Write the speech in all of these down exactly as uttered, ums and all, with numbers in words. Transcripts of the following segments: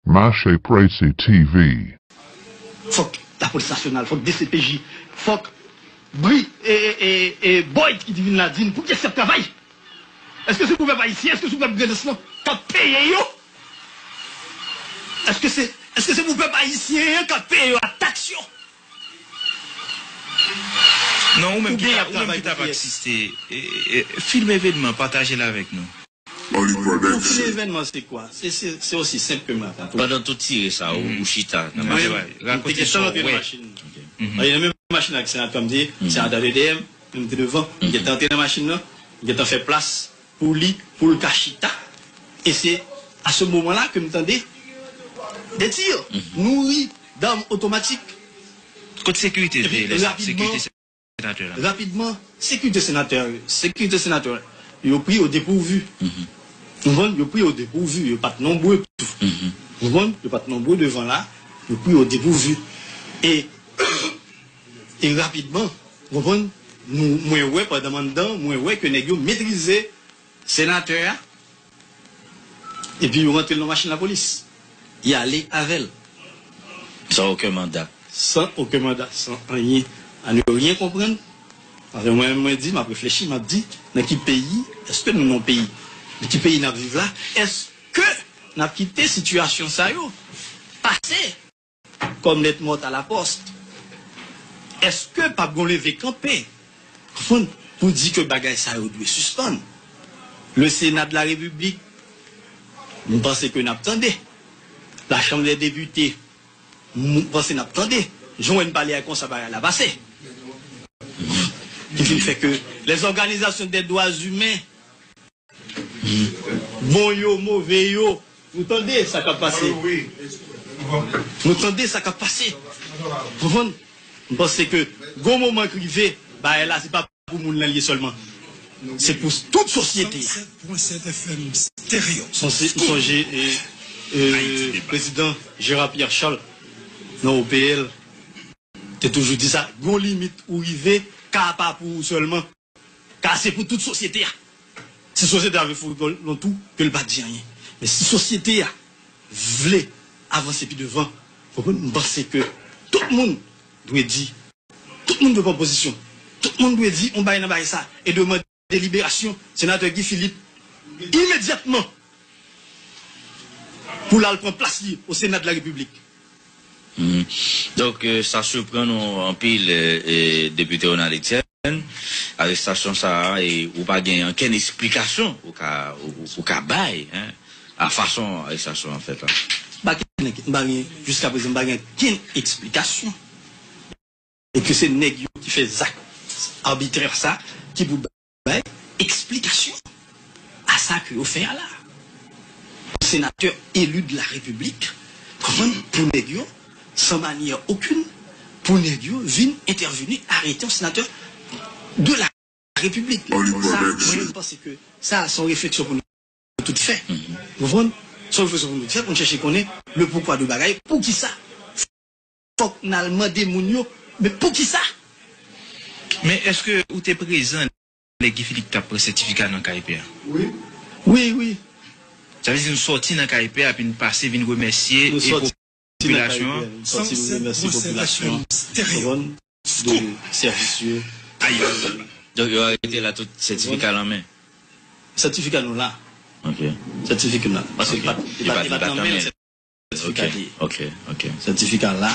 Mache Presi T V. Fòk lapolis nasyonal, fòk D C P J, fòk Bri e, e, e, e Boyd ki di vin la di n poukisa y ap travay. Èske se pou pèp ayisyen, èske se pou pèp Grandans lan k ap peye yo? Èske se, èske se pou pèp ayisyen an k ap peye yo ak taks yo? Non, ou menm ki ta, ou menm ki t ap asiste, e, e, filme evènman, pataje l avèk nou. Yon fil evènman se kwa? Se, se, se osi senp ke m rakonte. Pandan tout tire sa, ou, ou chita nan Mwen, m te gentan rantre nan machin nan. Nan menm machin ak senatè m te ye, senatè te dèyè m, men m te devan. M gentan rantre nan machin nan, m gentan fè plas pou li, pou l ka chita. E se a se moman la ke m tande de tir, nouri dam otomatik. Kot sekirite te ye la? Sekirite senatè la. Rapidman, sekirite senatè yo, sekirite senatè yo pri yo depourvu. Ou konprann? Yo pri yo depourvu, yo pa t nonbre tou. Ou konprann? Yo pa t nonbre devan la, yo pri yo depourvu. E, e rapidman, ou konprann? Nou, mwen wè pandan m anndan, mwen wè ke nèg yo metrize senatè a. Epi yo rantre l nan machin lapolis. Y ale avè l. San okenn manda. San okenn manda, san anyen. A ne rien comprendre. Paske mwen menm mwen di, m ap reflechi, m ap di, nan ki peyi, èske nou nan peyi? Nan ki peyi n ap viv la? Èske n ap kite sitiyasyon sa yo pase kòm lèt mòt a lapòs? Èske p ap gon leve kanpe, konprann, pou di ke bagay sa yo dwe sispann? Le Sénat de la République, m panse ke n ap tande. La Chambre des Députés, m panse n ap tande. Jan w wè n pale a konsa bagay la pase. Ki fin fè ke les organisations des droits humains, bon yo, move yo, nou tande sa k ap pase. Nou tande sa k ap pase. Konprann? M panse ke gon moman k rive, bagay la se pa pou moun nan l ye sèlman. Se pou tout sosyete a. Sonje, sonje e, e, prezidan Gérard Pierre Charles nan O P L te toujou di sa, gon limit ou rive, ka pa pou ou sèlman. Ka se pou tout sosyete a. Si sosyete a vle fout lontou, ke l pa di anyen. Men si sosyete a vle avanse pi devan, konprann, m panse ke tout moun dwe di, tout moun dwe pran pozisyon. Tout moun dwe di yon bagay nan bagay sa e dwe mande liberasyon senatè Guy Philippe imedyatman pou l al pran plas li o Sena de la Repiblik. Donk, sa siprann nou anpil, Depite Ronald Etienne, arestasyon sa a, e ou pa gen okenn eksplikasyon ou ka, ou, ou ka bay, a fason arestasyon an fèt la. M pa gen, m pa gen, jiska prezan, m pa gen okenn eksplikasyon. E ke se nèg yo ki fè zak abitrè sa ki pou bay eksplikasyon a sa ke yo fè a la. Senatè eli de la Repiblik, konprann, pou nèg yo, san manyè okenn, pou nèg yo vin entèveni, arete yon senatè de la Repiblik. Sa, mwen menm, m panse ke sa, se yon refleksyon pou nou tout fè. Ou konprann? Se yon refleksyon pou nou tout fè, pou nou chèche konnen le poukwa de bagay, poukisa fòk n al mande moun yo, men poukisa? Men èske ou te prezan lè Guy Philippe t ap pran sètifika nan K P A? Wi. Wi, wi. Sa vle di nou sòti nan K P A epi n pase vin remèsye e popilasyon an? Nou sòti vin remèsye popilasyon an de sèvis yo. Donk yo arete la tout sètifika l an men? Sètifika nou la. Ok. Sètifika nou la. Paske li pa t nan men l. Ok, ok, ok. Sètifika la,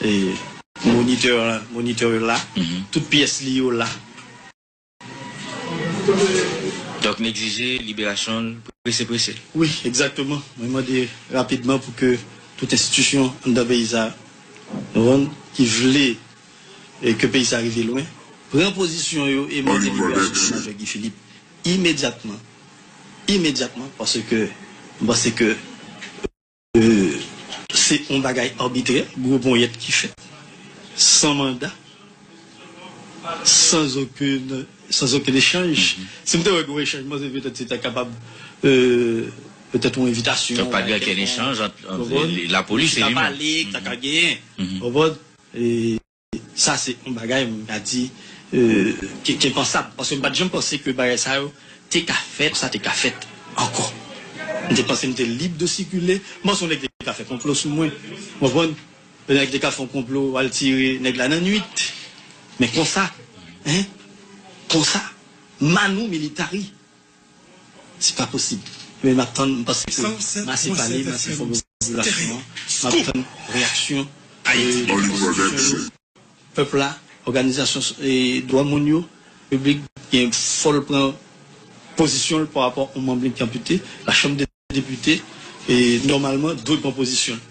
e monitè, monitè yo la, tout pyès li yo la. Donk n egzije liberasyon l prese prese. Wi, egzakteman. Mwen mande rapidman pou ke tout enstitisyon anndan peyi sa, nou konprann, ki vle e ke peyi sa rive lwen, pran pozisyon yo e mande liberasyon senatè Guy Philippe imedyatman. Imedyatman, paske m panse ke se yon bagay abitrè, gwo ponyèt ki fèt, san manda, san okenn, san okenn echanj. Si m te wè gwo echanj, m panse petèt se ta kapab, petèt yon envitasyon. Donk pa t gen okenn echanj ant lapolis e li menm. Ki ta pale, ki ta ka genyen. Konprann? E Sa se yon bagay, m ka di, ki enpansab. Paske m pa t janm panse ke bagay sa yo te ka fèt, sa te ka fèt ankò. M te panse m te lib de sikile. M panse yon nèg te ka fè konplo sou mwen. Ou konprann? Yon nèg te ka fè yon konplo, al tire nèg la nan nwit. Men konsa, hein? Konsa, manu militari. Se pa posib. Men m ap tann, m panse ke m ase pale, m ase fè mobilizasyon an. M ap tann reyaksyon, e, pozisyon yo. Pèp la, òganizasyon, e, dwa moun yo, piblik gen fò l pran pozisyon l pa rapò a yon manm li ki anpite, la Chanm de Depite, e, nòmalman, dwe pran pozisyon l.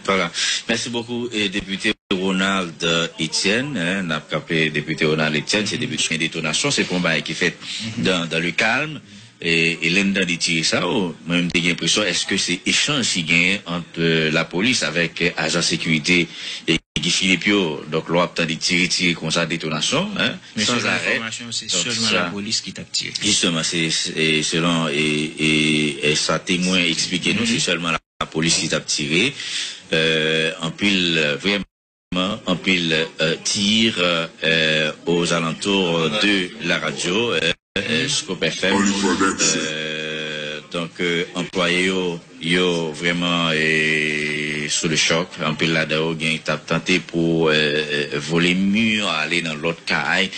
Voilà. Mèsi bokou, e, Depite Ronald Etienne, hein, n ap kanpe Depite Ronald Etienne, se depite detonasyon, se pa yon bagay ki fèt dans, dans le calme. E, e lè n tande tire sa yo, mwen menm te gen enpresyon, èske se echanj ki genyen ant, euh, lapolis avèk, euh, ajan sekirite e Guy Philippe yo? Donk, lè w ap tande tire, tire konsa, detonasyon, hein, san arè. Men selon enfòmasyon, se sèlman lapolis ki t ap tire. Jisteman, se, se, selon, e, e, e sa temwen eksplike nou, se sèlman lapolis ki t ap tire. Euh, anpil, euh, vrèman, anpil, euh, tir, euh, aux alentours de la radio, euh, euh, Scoop F M. Euh, donk, euh, anplwaye yo, yo vrèman, eh, sou le choc. Anpil ladan yo gen t ap tante pou, euh, vole mi, ale nan lòt kay.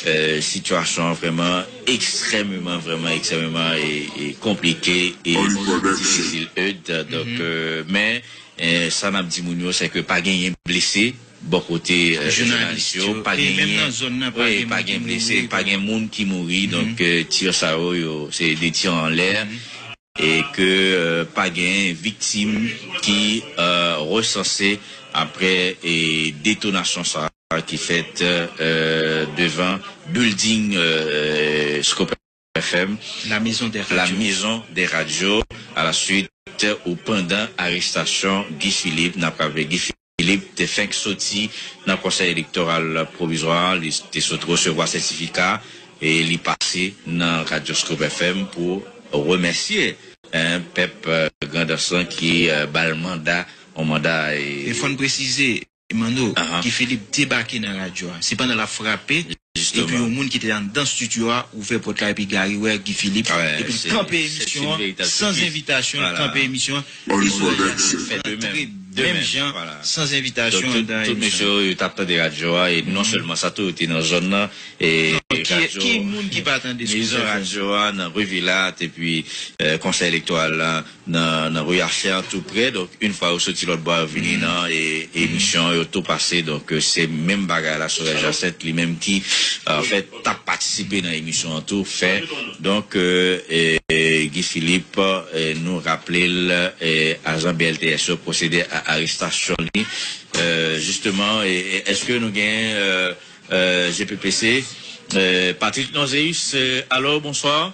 Euh, sitiyasyon an vrèman ekstrèmeman, vrèman ekstrèmeman, e, e konplike e difisil, Eudes. Donk, euh, men, eh, sa n ap di moun yo, se ke pa genyen blese bò kote, eh, jounalis yo, pa genyen, wi, pa gen blese, pa gen moun ki mouri. Donk, eh, tir sa yo, yo, se de tir anlè, e ke, eh, pa gen viktim ki, eh, resanse apre, eh, detonasyon sa ki fèt, eh, devan building, eh, Scoop F M, la maison des radios. La maison des radios, à la suite ou pandan arestasyon Guy Philippe. N ap raple, Guy Philippe te fenk soti nan Konsèy Elektoral Pwovizwa a, li te sot resevwa sètifika e li pase nan radyo Scoop F M pou remèsye, eh, pèp, eh, Grandans lan ki, eh, ba l manda, yon manda, e fò n presize, Emando, Guy Philippe debake nan radyo a. Se pandan l ap frape, epi yon moun ki te anndan estidyo a ouvè pòt la, epi Gary wè Guy Philippe, epi l kanpe emisyon an san envitasyon, l kanpe emisyon an, e sou radyo a antre menm jan, san envitasyon anndan emisyon an. Tout mesye yo, yo t ap tande radyo a, e non sèlman sa tou, yo te nan zòn nan, e ki moun ki pa tande Scoop F M? Radyo a nan Ri Vilat, epi, eh, Konsèy Elektoral la, nan, nan ri Achè an tou prè. Donk, yon fwa yo soti lòt bò a, yo vini nan, e, emisyon an, yo tou pase. Donk, eh, se menm bagay la, Sorel Jacinthe, li menm ki, eh, anfèt, t ap patisipe nan emisyon an tou, fè. Donk, eh, eh, Guy Philippe, eh, nou raple l, eh, ajan B L T S yo pwosede a arestasyon li. Eh, jisteman, e, e, èske nou gen, eh, eh, G P P C, eh, Patrick Norzeus, eh, alo, bonswa.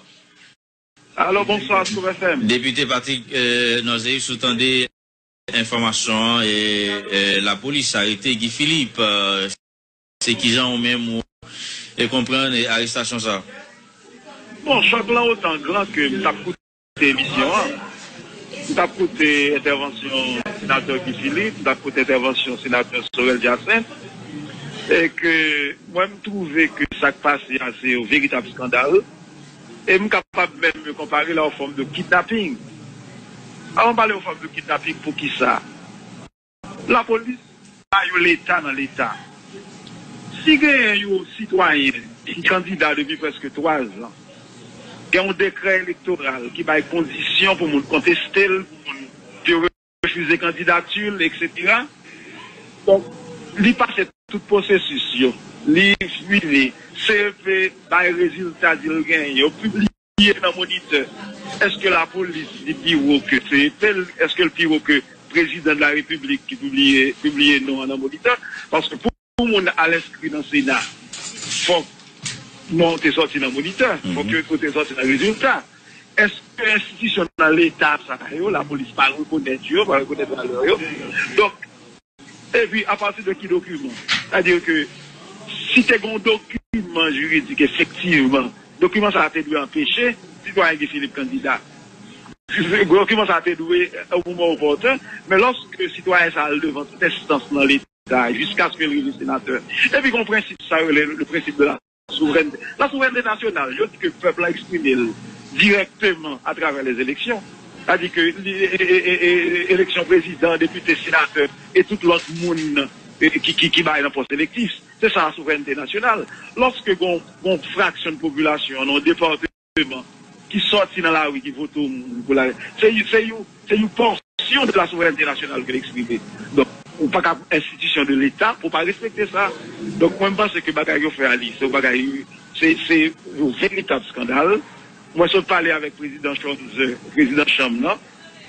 Alo, bonswa, Scoop F M. Depite Patrick, eh, Norzeus, ou tande enfòmasyon an, e, eh, lapolis arete Guy Philippe, eh, se kijan ou menm ou, e konprann, e arestasyon sa? Bon, chòk lan otan gran ke m t ap koute emisyon an, m t ap koute entèvansyon senatè Guy Philippe, m t ap koute entèvansyon senatè Sorel Jacinthe, e ke mwen m twouve ke sa k pase a se yon veritab eskandal. E m kapab menm konpare l a yon fòm de kidnaping. Avan m pale yon fòm de kidnaping, poukisa? Lapolis pa yo Leta nan Leta. Si genyen yon sitwayen ki kandida depi prèske twa zan, gen yon dekrè elektoral ki bay kondisyon pou moun konteste l, pou moun refize kandidati l, etsetera. Donk, li pase tout pwosesis yo. Li vini, C E P bay rezilta di l genyen. Yo pibliye nan Monitè. Èske lapolis li pi wo ke C E P l? Èske l pi wo ke prezidan de la repiblik ki pibliye, pibliye non an nan Monitè? Paske pou pou moun al enskri nan Sena, fòk non w te sòti nan Monitè, fòk yo, ou te sòti nan rezilta. Èske enstitisyon nan Leta sa yo, lapolis pa rekonèt yo, pa rekonèt valè yo? Donk, epi, apati de ki dokiman? Sètadi ke si te gen yon dokiman jiridik, efektivman, dokiman sa a te dwe anpeche sitwayen Guy Philippe kandida. Dokiman sa a te dwe, o moman opòten, men lòske sitwayen sa a al devan tout enstans nan Leta, ta, jiskaske l rive senatè. Epi gen yon prensip, sa yo rele le principe de la souveraineté. La souveraineté nationale, yo di ke pèp la eksprime l dirèkteman atravè lèzeleksyon. Sa di ke eleksyon prezidan, depite, senatè e tout lòt moun ki bay nan pòs elektif. Se sa souvrènte nasyonal. Lòske gon fraksyon de popilasyon nan yon depatman ki sòti nan lari ki vote yon moun pou la, se yon pòsyon de la souvrènte nasyonal ke l eksprime. Donk, ou pa ka enstitisyon de Leta pou pa respekte sa. Donk, mwen, m panse ke bagay yo fè a li, se yon bagay, se yon veritab eskandal. Mwen sot pale avèk prezidan Chòmz, prezidan chanm nan.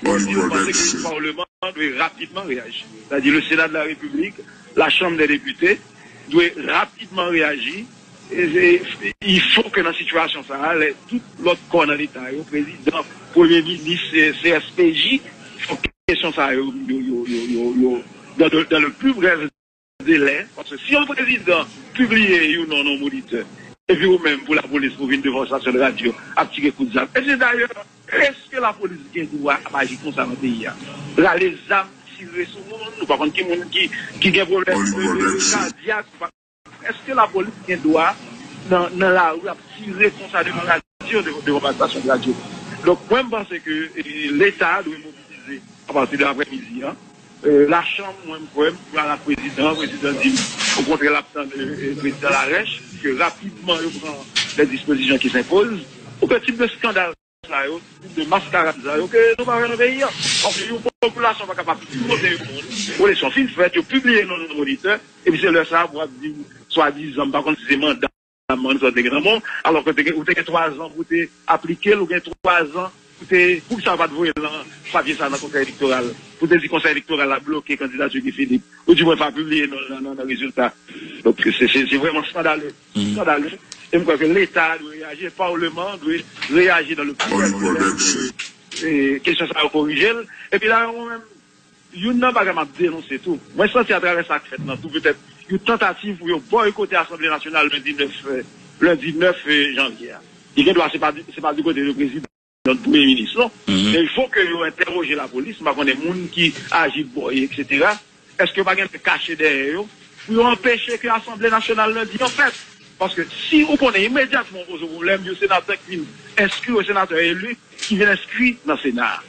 Mwen di, mwen panse ke le Parlement dwe rapidman reyaji. Sa di, le Sénat de la République, la Chambre des députés, dwe rapidman reyaji. Il faut que nan sitiyasyon sa a, lè tout lòt kò nan Leta yo, prezidan, premye minis, C S P J, fòk kesyon sa yo, yo, yo, yo, yo, yo, dans le, dans le plus brèf delè, paske si yon prezidan pibliye yon non nan yon monitè, epi ou menm pou lapolis pou vin devan yon estasyon de radyo ap tire kout zam. E se dayè, èske lapolis gen dwa ap aji konsa nan peyi a? Rale zam, tire sou moun, nou pa konn ki moun ki, ki gen pwoblèm kadyak, èske lapolis gen dwa nan, nan lari ap tire konsa devan radyo, devan, devan estasyon de radyo? Donk, mwen, m panse ke Leta dwe mobilize apati de aprèmidi an. Lachanm, mwen, m kwè, m pral ak prezidan. Prezidan di m, okontrè, l ap tann prezidan Larèch, ke rapidman yo pran lè dispozisyon ki senpoz, pou ke tip de eskandal sa yo, tip de maskarad sa yo, ke nou pa wè nan peyi a. Paske yon popilasyon pa kapab sipoze yon moun, eleksyon fin fèt, yo pibliye non nan monitè, epi se lè sa a pou ap di m, swadizan, m pa konn si se manda m, sa te gen nan men w, alò ke ou te gen twa zan pou te aplike l, ou gen twa zan pou te, poukisa w pa t voye l nan papye sa nan Konsèy Elektoral, pou te di Konsèy Elektoral la bloke kandidati Guy Philippe, ou di mwen pa pibliye non l nan, nan, nan rezilta. Donk, se, se, se vrèman eskandale. Eskandale. E m kwè ke Leta dwe reyaji, e Palman an dwe reyaji dans le plus bref délai. E kesyon sa yo korije l. Epi la, mwen menm, youn nan bagay m ap denonse tou. Mwen santi atravè sa k fèt lan tou, petèt, yon tantativ pou yo bòykote Asanble Nasyonal lendi nèf, lendi nèf janvye a. Li gen dwa, se pa, se pa di kote de prezidan, de premye minis, non. Men il faut que yo entèwoje lapolis, m pa konnen moun ki aji bòy, et cetera. Èske yo pa gen kache dèyè yo pou yo anpeche ke Asanble Nasyonal lendi an fèt? Paske si ou konnen imedyatman ou poze pwoblèm, yon senatè ki vin enskri, yon senatè eli ki vin enskri nan Sena a.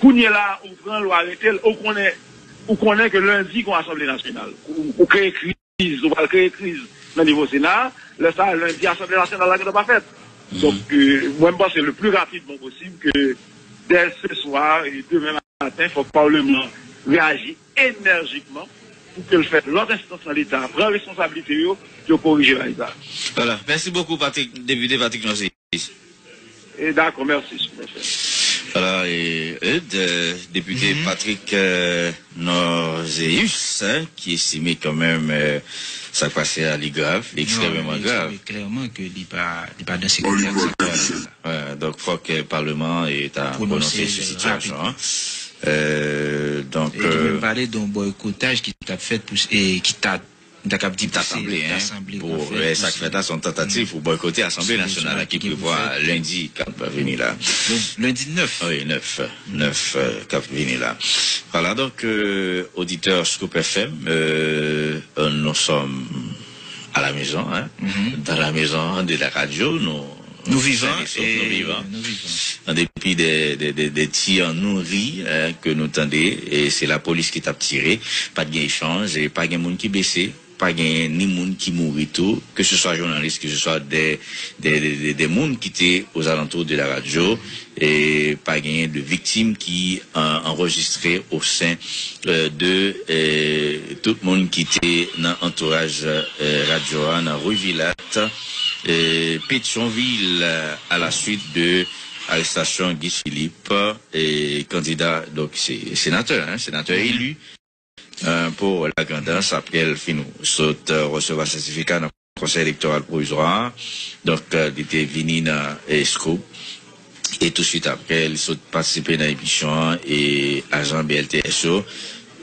Kounye la, ou pran l, ou arete l, ou konnen, ou konnen ke lendi gon Asanble Nasyonal. Ou, ou kreye kriz, ou pral kreye kriz nan nivo Sena a. Lè sa a, lendi, Asanble Nasyonal la gentan pa fèt. Donk, mwen, m panse le plus rapidement possible que dès ce soir et demain matin, fòk Palman an reyaji enèjikman pou ke l fè lòt enstans nan Leta pran responsablite yo, yo korije bagay sa. Vwala. Mèsi bokou, Patrick, depite Patrick Nonzeyis. E dakò, mèsi. Vwala, e, e, de, depite Patrick, e, Nonzeyis, en, ki estime kanmenm, e, sa k pase a, li grav, li ekstrèmeman grav. Non, li estime klèman ke li pa, li pa dan sektè ak sa k pase la. Donk, fòk, e, Palman an, e, ta pwononse sou sitiyasyon an. E, donk, e, li menm pale de yon bòykotaj ki t ap fèt pou, e, ki ta, m ta kab di pou ta sanble, en, pou, e, sa k fèt la, se yon tantativ pou bòykote Asanble Nasyonal la ki prevwa lendi k ap vini la. Lendi nèf. Wi, nèf, nèf, e, k ap vini la. Vwala, donk, e, oditè Scoop F M, e, e, nous sommes à la maison, hein, dans la maison de la radio, nou, nou vivan, nou vivan. An depi de, de, de, de tir nouri, en, ke nou tande, e se lapolis ki t ap tire, pa t gen echanj, e pa gen moun ki blese, pa gen ni moun ki mouri tou, ke se swa jounalis, ke se swa de, de, de, de, de moun ki te aux alentours de la radio, e pa genyen de viktim ki, e, anrejistre au sein, e, de, e, tout moun ki te nan antouraj, e, radyo a, nan ri Vilat, e, Petyonvil, à la suite de arrestation Guy Philippe, e, kandida, donk, se senatè, en, senatè eli, e, pou La Grandans, apre l fin sot, e, resevwa sètifika nan Konsèy Elektoral Pwovizwa a. Donk, e, li te vini nan, e, Scoop. E touswit apre, li sot patisipe nan emisyon an e ajan B L T S yo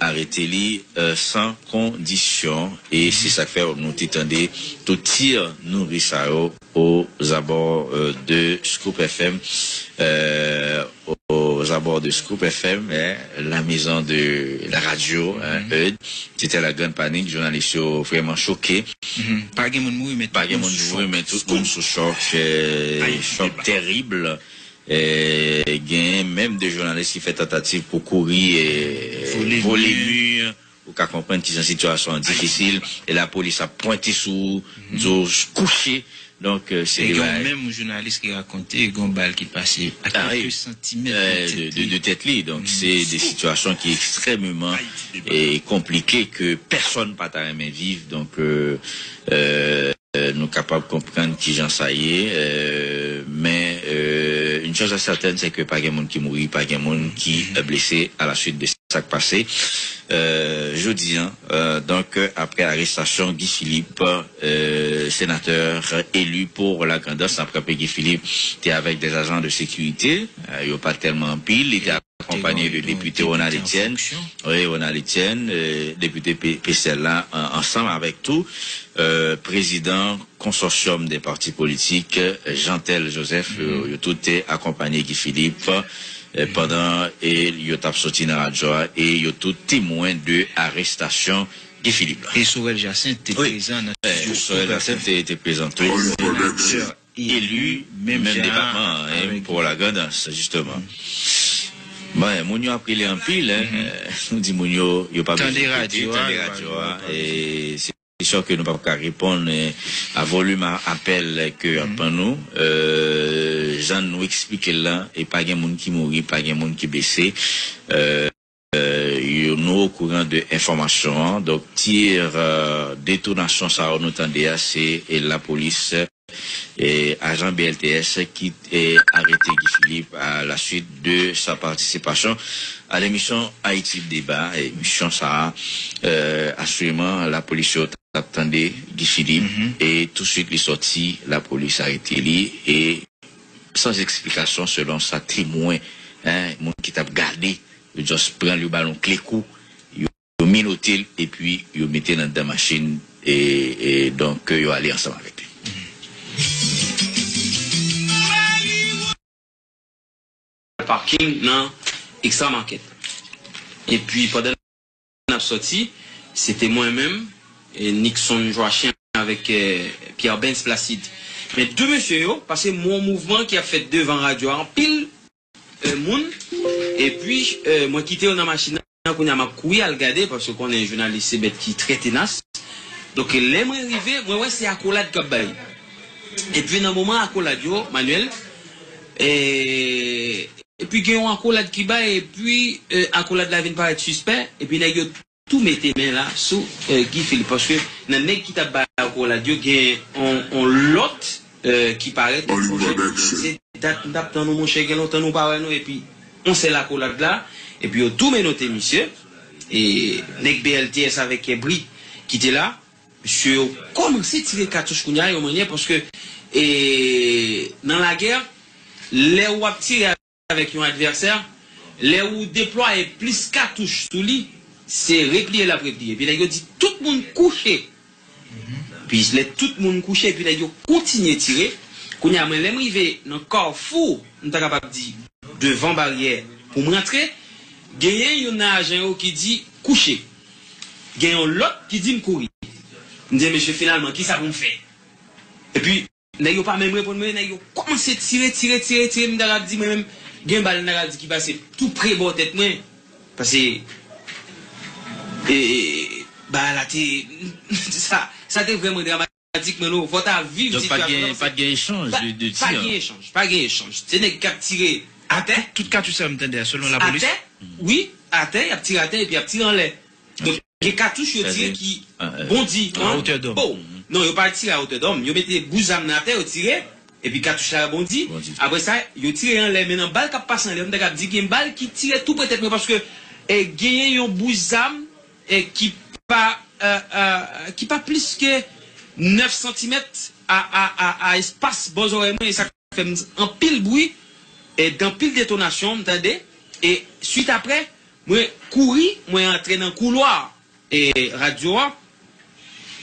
arete li, e, san kondisyon. E se sa k fè nou te tande tout tir nouri sa yo aux abords, e, de Scoop F M, e, aux abords de Scoop F M, en, la maison de la radio, en, Eudes. C'était la grande panique, jounalis yo vrèman choke. Pa gen moun mouri, men tout moun sou chòk. Pa gen moun mouri, men tout moun sou chòk, e, chòk terib. E, genyen menm de jounalis ki fè tantativ pou kouri e vole mi. Ou ka konprann kijan sitiyasyon an difisil. E lapolis ap pwente sou ou, di w kouche. Donk, e, se de bagay. E gen menm yon jounalis ki rakonte, gen yon bal ki pase a kèlke santimèt de tèt li. Donk, se de sitiyasyon ki ekstrèmeman, e, konplike ke pèsonn pa ta renmen viv. Donk, e, e, e, nou kapab konprann kijan sa ye, e, men, e, une chose est certaine, c'est que pa gen moun ki mouri, pa gen moun ki, e, blese à la suite de sa k pase, e, jodi a, e, donk, e, apre arestasyon Guy Philippe, e, sénateur élu pour la Grand'Anse, n ap raple Guy Philippe te avèk des agents de sécurité, e, yo pa tèlman anpil, li te akonpanye de depite Ronald Etienne. Wi, Ronald Etienne, e, depite P-, P C L la, an-, ansanm avèk tou, e, prezidan Consortium des Partis Politiques, Jeantel Joseph, yo, yo tout te akonpanye Guy Philippe, e, pandan, e, yo t ap soti nan radyo a, e yo tout temwen de arestasyon Guy Philippe la. E Sorel Jacinthe te prezan nan estidyo Sorel Jacinthe te, te prezan tou. Senatè eli menm depatman an, e, pou la Grand'Anse, jisteman. Bon, moun yo ap rele anpil, en. E, nou di moun yo, yo pa bezwen koute, tande radyo a, e se sè ke nou p ap ka reponn, e, a volim a apèl ke y ap ban nou. E, jan nou eksplike l la, e pa gen moun ki mouri, pa gen moun ki blese. E, e, yo, nou okouran de enfòmasyon an. Donk, tir, e, detonasyon sa yo nou tande a, se, e, lapolis, e, ajan B L T S ki, e, arete Guy Philippe à la suite de sa participation à l'émission Haïti Débat. Emisyon sa a, e, aswireman, lapolis yo t ap tande Guy Philippe, e touswit li sòti, lapolis arete li, e sans explication, selon sa temwen, en, moun ki t ap gade, yo just pran l, yo ba l yon kle kou, yo, yo menote l, epi yo mete l anndan machin, e, e donk, yo ale ansanm avèk li. Parking nan Extra Market. Epi pandan n ap sòti, se te mwen menm, e Nixon Joachim avèk, e, Pierre Bens Placide. Men de mesye yo, paske m wè yon mouvman ki ap fèt devan radyo a, anpil, e, moun, epi, e, mwen kite yo nan machin nan, kounye a m ap kouri al gade, paske w konnen jounalis se bèt ki trè tenas. Donk, lè mwen rive, mwen wè se akolad k ap bay. Epi nan moman akolad yo, Manuel, e, epi gen yon akolad ki bay, epi, e, akolad la vin parèt sispè, epi nèg yo tou mete men la sou, e, Guy Philippe, paske nan nèg ki t ap bay akolad yo, gen yon, yon lòt, e, ki parèt, se dat m t ap tann ou, monchè, gen lontan nou pa wè nou, epi yon sèl akolad la, epi yo tou menote misye, e nèg B L T S avèk kè bri ki te la, mesye yo kòmanse tire katouch kounye a, yon mannyè, paske, e, nan lagè, lè w ap tire avèk yon advèsè, lè ou deplwaye plis katouch sou li, se repliye l ap repliye. Epi nèg yo di tout moun kouche. Epi lè tout moun kouche, epi nèg yo kontinye tire. Kounye a, mwen, lè m rive nan kafou, m ta kapab di, devan baryè pou m rantre, genyen youn nan ajan yo ki di kouche. Gen yon lòt ki di m kouri. M di, mesye, finalman, kisa pou m fè? Epi, nèg yo pa menm reponn mwen, nèg yo kòmanse tire, tire, tire, tire, m ta ka di mwen menm, gen bal m ta ka di ki pase tou pre bò tèt mwen. Pase, e, e, bagay la te, sa, sa te vrèman dramatik, men non, fò w ta viv sitiyasyon nan, pa t gen echanj de, de tir. Pa gen echanj, pa gen echanj. Se nèg k ap tire atè. Tout katouch sa yo m tande a, selon lapolis. Atè, wi, atè, y ap tire atè epi y ap tire anlè. Donk, gen katouch yo tire ki bondi. A wotè dòm. Non, yo pa tire a wotè dòm. Yo mete bout zam nan atè, yo tire, epi katouch la bondi. Apre sa, yo tire anlè, men nan bal k ap pase anlè, m ta kab di gen bal ki tire tou pre tèt mwen, paske, e, genyen yon bout zam, e, ki pa, e, e, ki pa plis ke nèf santimèt a, a, a, a espas bò zòrèy mwen, e sa fè m anpil bri, e, gen anpil detonasyon, m tande, e swit apre, mwen kouri, mwen antre nan koulwa, e, radyo a,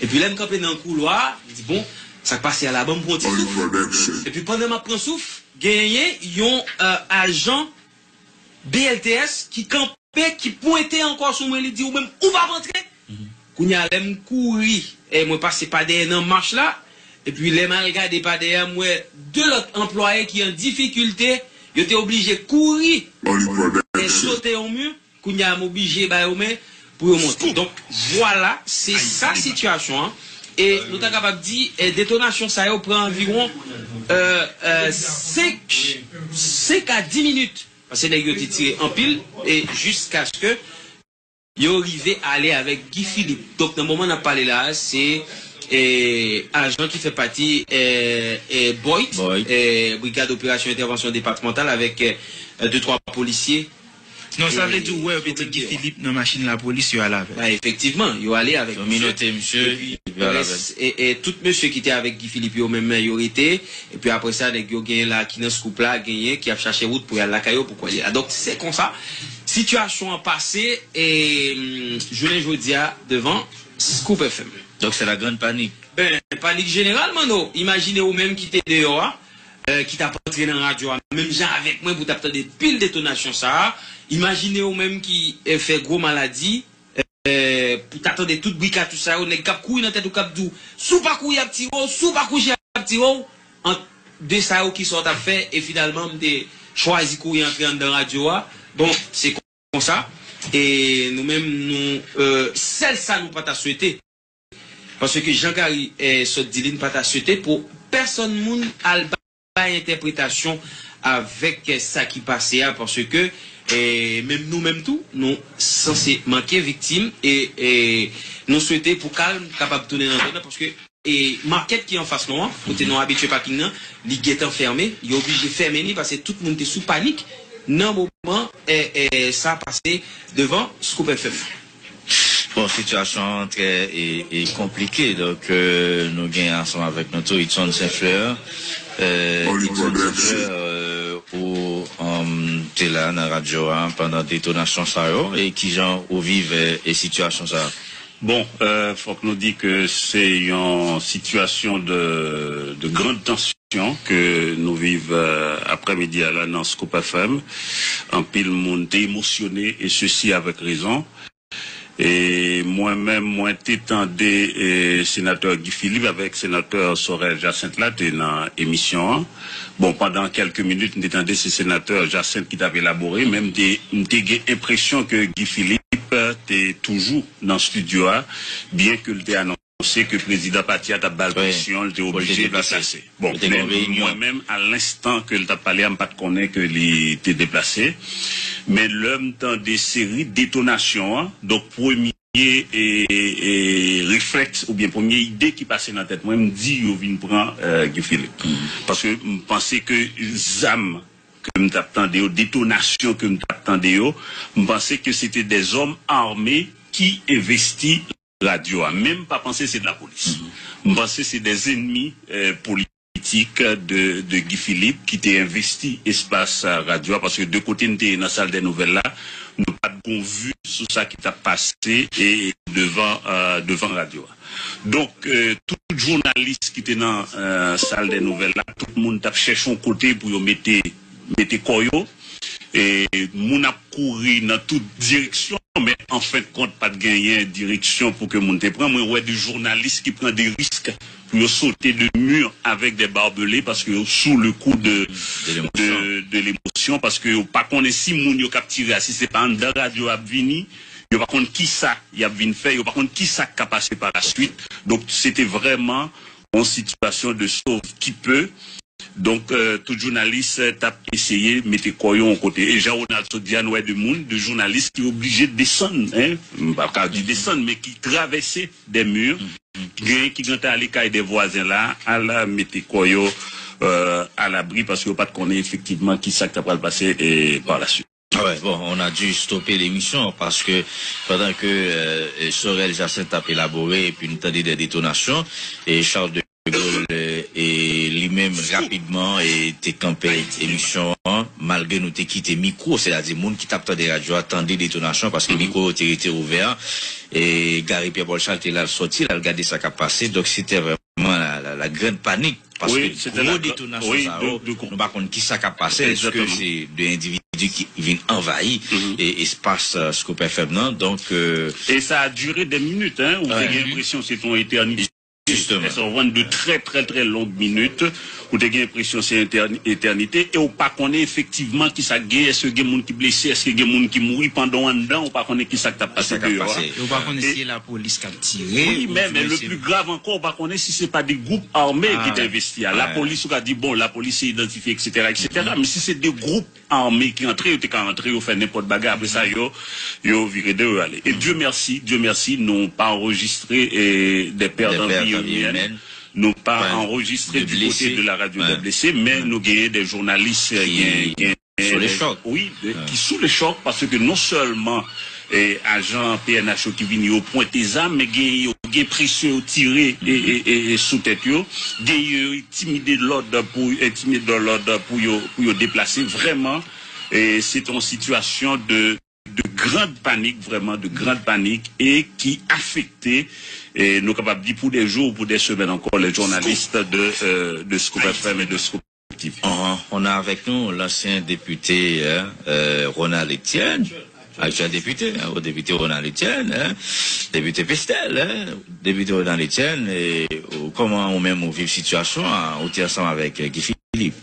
epi lè m kanpe nan koulwa a, m di, bon, sa k pase a la, ban m pran yon ti souf. Epi pandan m ap pran souf, genyen yon, e, ajan B L T S ki kanpe, ki pwente ankò sou mwen, li di, ou menm, ou p ap antre. Kounye a, lè m kouri, e mwen pase pa dèyè nan mach la, epi lè m al gade pa dèyè a, m wè de lòt anplwaye ki an difikilte, Yo te oblije kouri e sote yon mi. Kounye a, m oblije ba yo men pou yo monte. Donk, vwala, se sa sitiyasyon an. E nou ta kapab di, e, detonasyon sa yo pran anviwon, e, e, senk, senk a dis minit. Paske nèg yo te tire anpil, e jiskaske yo rive ale avèk Guy Philippe. Donk, nan moman n ap pale la a, se, e, ajan ki fè pati, e, e, BOID, e, Brigad Operasyon Entèvansyon Depatmantal, avèk, e, de twa polisye. Non, sa vle di ou wè yo mete Guy Philippe nan machin lapolis, yo ale avè l. Ba, efektivman, yo ale avèk misye. Yo minote misye, epi yo ale avè l. E, e tout mesye ki te avèk Guy Philippe yo menm, yo rete. Epi apre sa, nèg yo genyen la ki nan Scoop la, genyen ki ap chache wout pou y al lakay yo, pou kwè li la. Donk, se konsa sitiyasyon an pase, e, mm, jounen jodi a, devan Scoop F M. Donc c'est la grande panique. Ben, panik jeneral, Manno. Imajine ou menm ki te deyò a, e, ki t ap antre nan radyo a, menm jan avèk mwen pou t ap tande pil detonasyon sa a. Imajine ou menm ki, e, fè gwo maladi, e, pou ta tande tout bri katouch sa yo, nèg k ap kouri nan tèt ou k ap di w, "Si w pa kouri, y ap tire w, si w pa kouri, y ap tire w." Ant de sa yo, kisa w t ap fè? E finalman, m te chwazi kouri antre anndan radyo a. Bon, se konsa. E nou menm, nou, e, sèl sa nou pa ta swete, paske jan Gary, e, sot di li, n pa ta swete pou pèsonn moun al bay entèpretasyon avèk, e, sa ki pase a, paske, e, menm nou menm tou, nou sanse manke viktim, e, e nou swete pou kalm kapab tounen nan zòn nan, paske, e, makèt ki anfas nou an, kote nou abitye paking nan, li gentan fèmen, yo oblije fèmen li, paske tout moun te sou panik nan moman, e, e, sa pase devan Scoop F M. Bon, sitiyasyon an trè e, e konplike. Donk, e, nou gen ansanm avèk nou tou Hudson Saint Fleur. E, Hudson Saint Fleur, e, ou, um, te la nan radyo a pandan detonasyon sa yo. E kijan ou viv, e, e sitiyasyon sa a? Bon, e, fòk nou di ke se yon sitiyasyon de, de grande tension ke nou viv, e, aprèmidi a la nan Scoop F M. Anpil moun te emosyone, e sesi avèk rezon. E mwen menm, mwen te tande, e, senatè Guy Philippe avèk senatè Sorel Jacinthe la te nan emisyon an. Bon, pandan kèlke minit, m te tande se senatè Jacinthe ki t ap elabore, men m te, m te gen enpresyon ke Guy Philippe te toujou nan estidyo a, byen ke l te anonse ke prezidan pati a t ap ba l presyon, l te oblije deplase. Bon, men mwen menm, a lenstan ke l t ap pale a, m pa t konnen ke li te deplase. Men lè m tande seri detonasyon an, donk premye, e, e, reflèks oubyen premye ide ki pase nan tèt mwen, m di yo vin pran, e, Guy Philippe. Paske m panse ke zam ke m t ap tande yo, detonasyon ke m t ap tande yo, m panse ke se te dèzòm ame ki envesti radyo a. Men m pa panse se de lapolis. M panse se dèzènmi, e, politik de, de Guy Philippe ki te envesti espas, e, radyo a, paske de kote n te ye nan sal dè nouvèl la, nou pa t gon vi sou sa ki t ap pase e devan, e, devan radyo a. Donk, e, tout jounalis ki te nan, e, sal dè nouvèl la, tout moun t ap chèche yon kote pou yo mete, mete kò yo. E moun ap kouri nan tout direksyon, men an fen de kont, pa t genyen direksyon pou ke moun te pran. Mwen wè de jounalis ki pran de risk pou yo sote de mi avèk de babele paske yo sou le kou de, de, de lemosyon, paske yo pa konnen si moun yo k ap tire a, si se pa anndan radyo y ap vini, yo pa konn kisa y ap vin fè, yo pa konn kisa k ka pase pa la swit. Donk, se te vrèman yon sitiyasyon de sauve qui peut. Donk, e, tout jounalis, e, t ap eseye mete kò yo yon kote. E jan Ronald sot di a, nou wè de moun, de jounalis ki oblije desann, en, m pa ka di desann, men ki travèse de mi, genyen ki gentan ale kay de vwazen la, al mete kò yo, e, alabri, paske yo pa t konnen efektivman kisa k ta pral pase, e, par la suite. Ah ouais, bon, on a dû stopper l'émission parce que pendant que, euh, Sorel Jacinthe ap elabore epi n tande de detonasyon, e Charles de Gaulle, euh, e li menm rapidman e te kanpe emisyon an, malgre nou te kite mikwo, sètadi moun ki t ap tande radyo a tande detonasyon paske mikwo yo te rete ouvè, e Gary Pierre Paul Charles te la l sòti, l al gade sa k ap pase, donk se te vrèman la, la, la grande panique. Paske gwo detonasyon sa yo, nou pa konn kisa k ap pase, èske se de endividi ki vin anvayi e espas, euh, Scoop F M nan, donk, euh, e sa a dire de minit, hein, ou te gen enpresyon se te yon etènite. Justement. Sa w konprann, de très, très, très longues minutes. Ou te gen enpresyon se etènite, e ou pa konnen efektivman kisa k gen, èske gen moun ki blese, èske gen moun ki mouri pandan w anndan, ou pa konnen kisa k t ap pase deyò a. E ou pa konnen si se lapolis k ap tire. Wi, men, men le pli grav ankò, ou pa konnen si se pa de gwoup ame ki te envesti a. Lapolis, ou ka di, bon, lapolis se idantifye, eksetera, eksetera. Men si se de gwoup ame ki antre, yo te ka antre, yo fè nenpòt bagay. Apre sa, yo, yo vire deyò, yo ale. E Dieu merci, Dieu merci, nou pa anrejistre de pèt dan vi imèn. Nou pa anrejistre du kote de la radio de blese, men nou genyen de jounalis, gen, gen, wi, ki sou le chòk, paske non sèlman ajan P N H yo ki vini yo pwente zam, men genyen yo gen presyon, yo tire sou tèt yo, genyen yo entimide lòd pou entimide lòd pou yo pou yo deplase. Vrèman, se yon sitiyasyon de de grande panique, vraiment de grande panique, et qui affectait, et nous capables de dire pour des jours ou pour des semaines encore, les journalistes de, euh, de Scoop F M et de Scoop T V. On a avec nous l'ancien député hein, euh, Ronald Etienne, actuel député, hein, au député Ronald Etienne, hein, député Pestel, hein, député Ronald Etienne, et euh, comment ou même ou vivez situation, hein, ou êtes ensemble avec euh, Guy Philippe.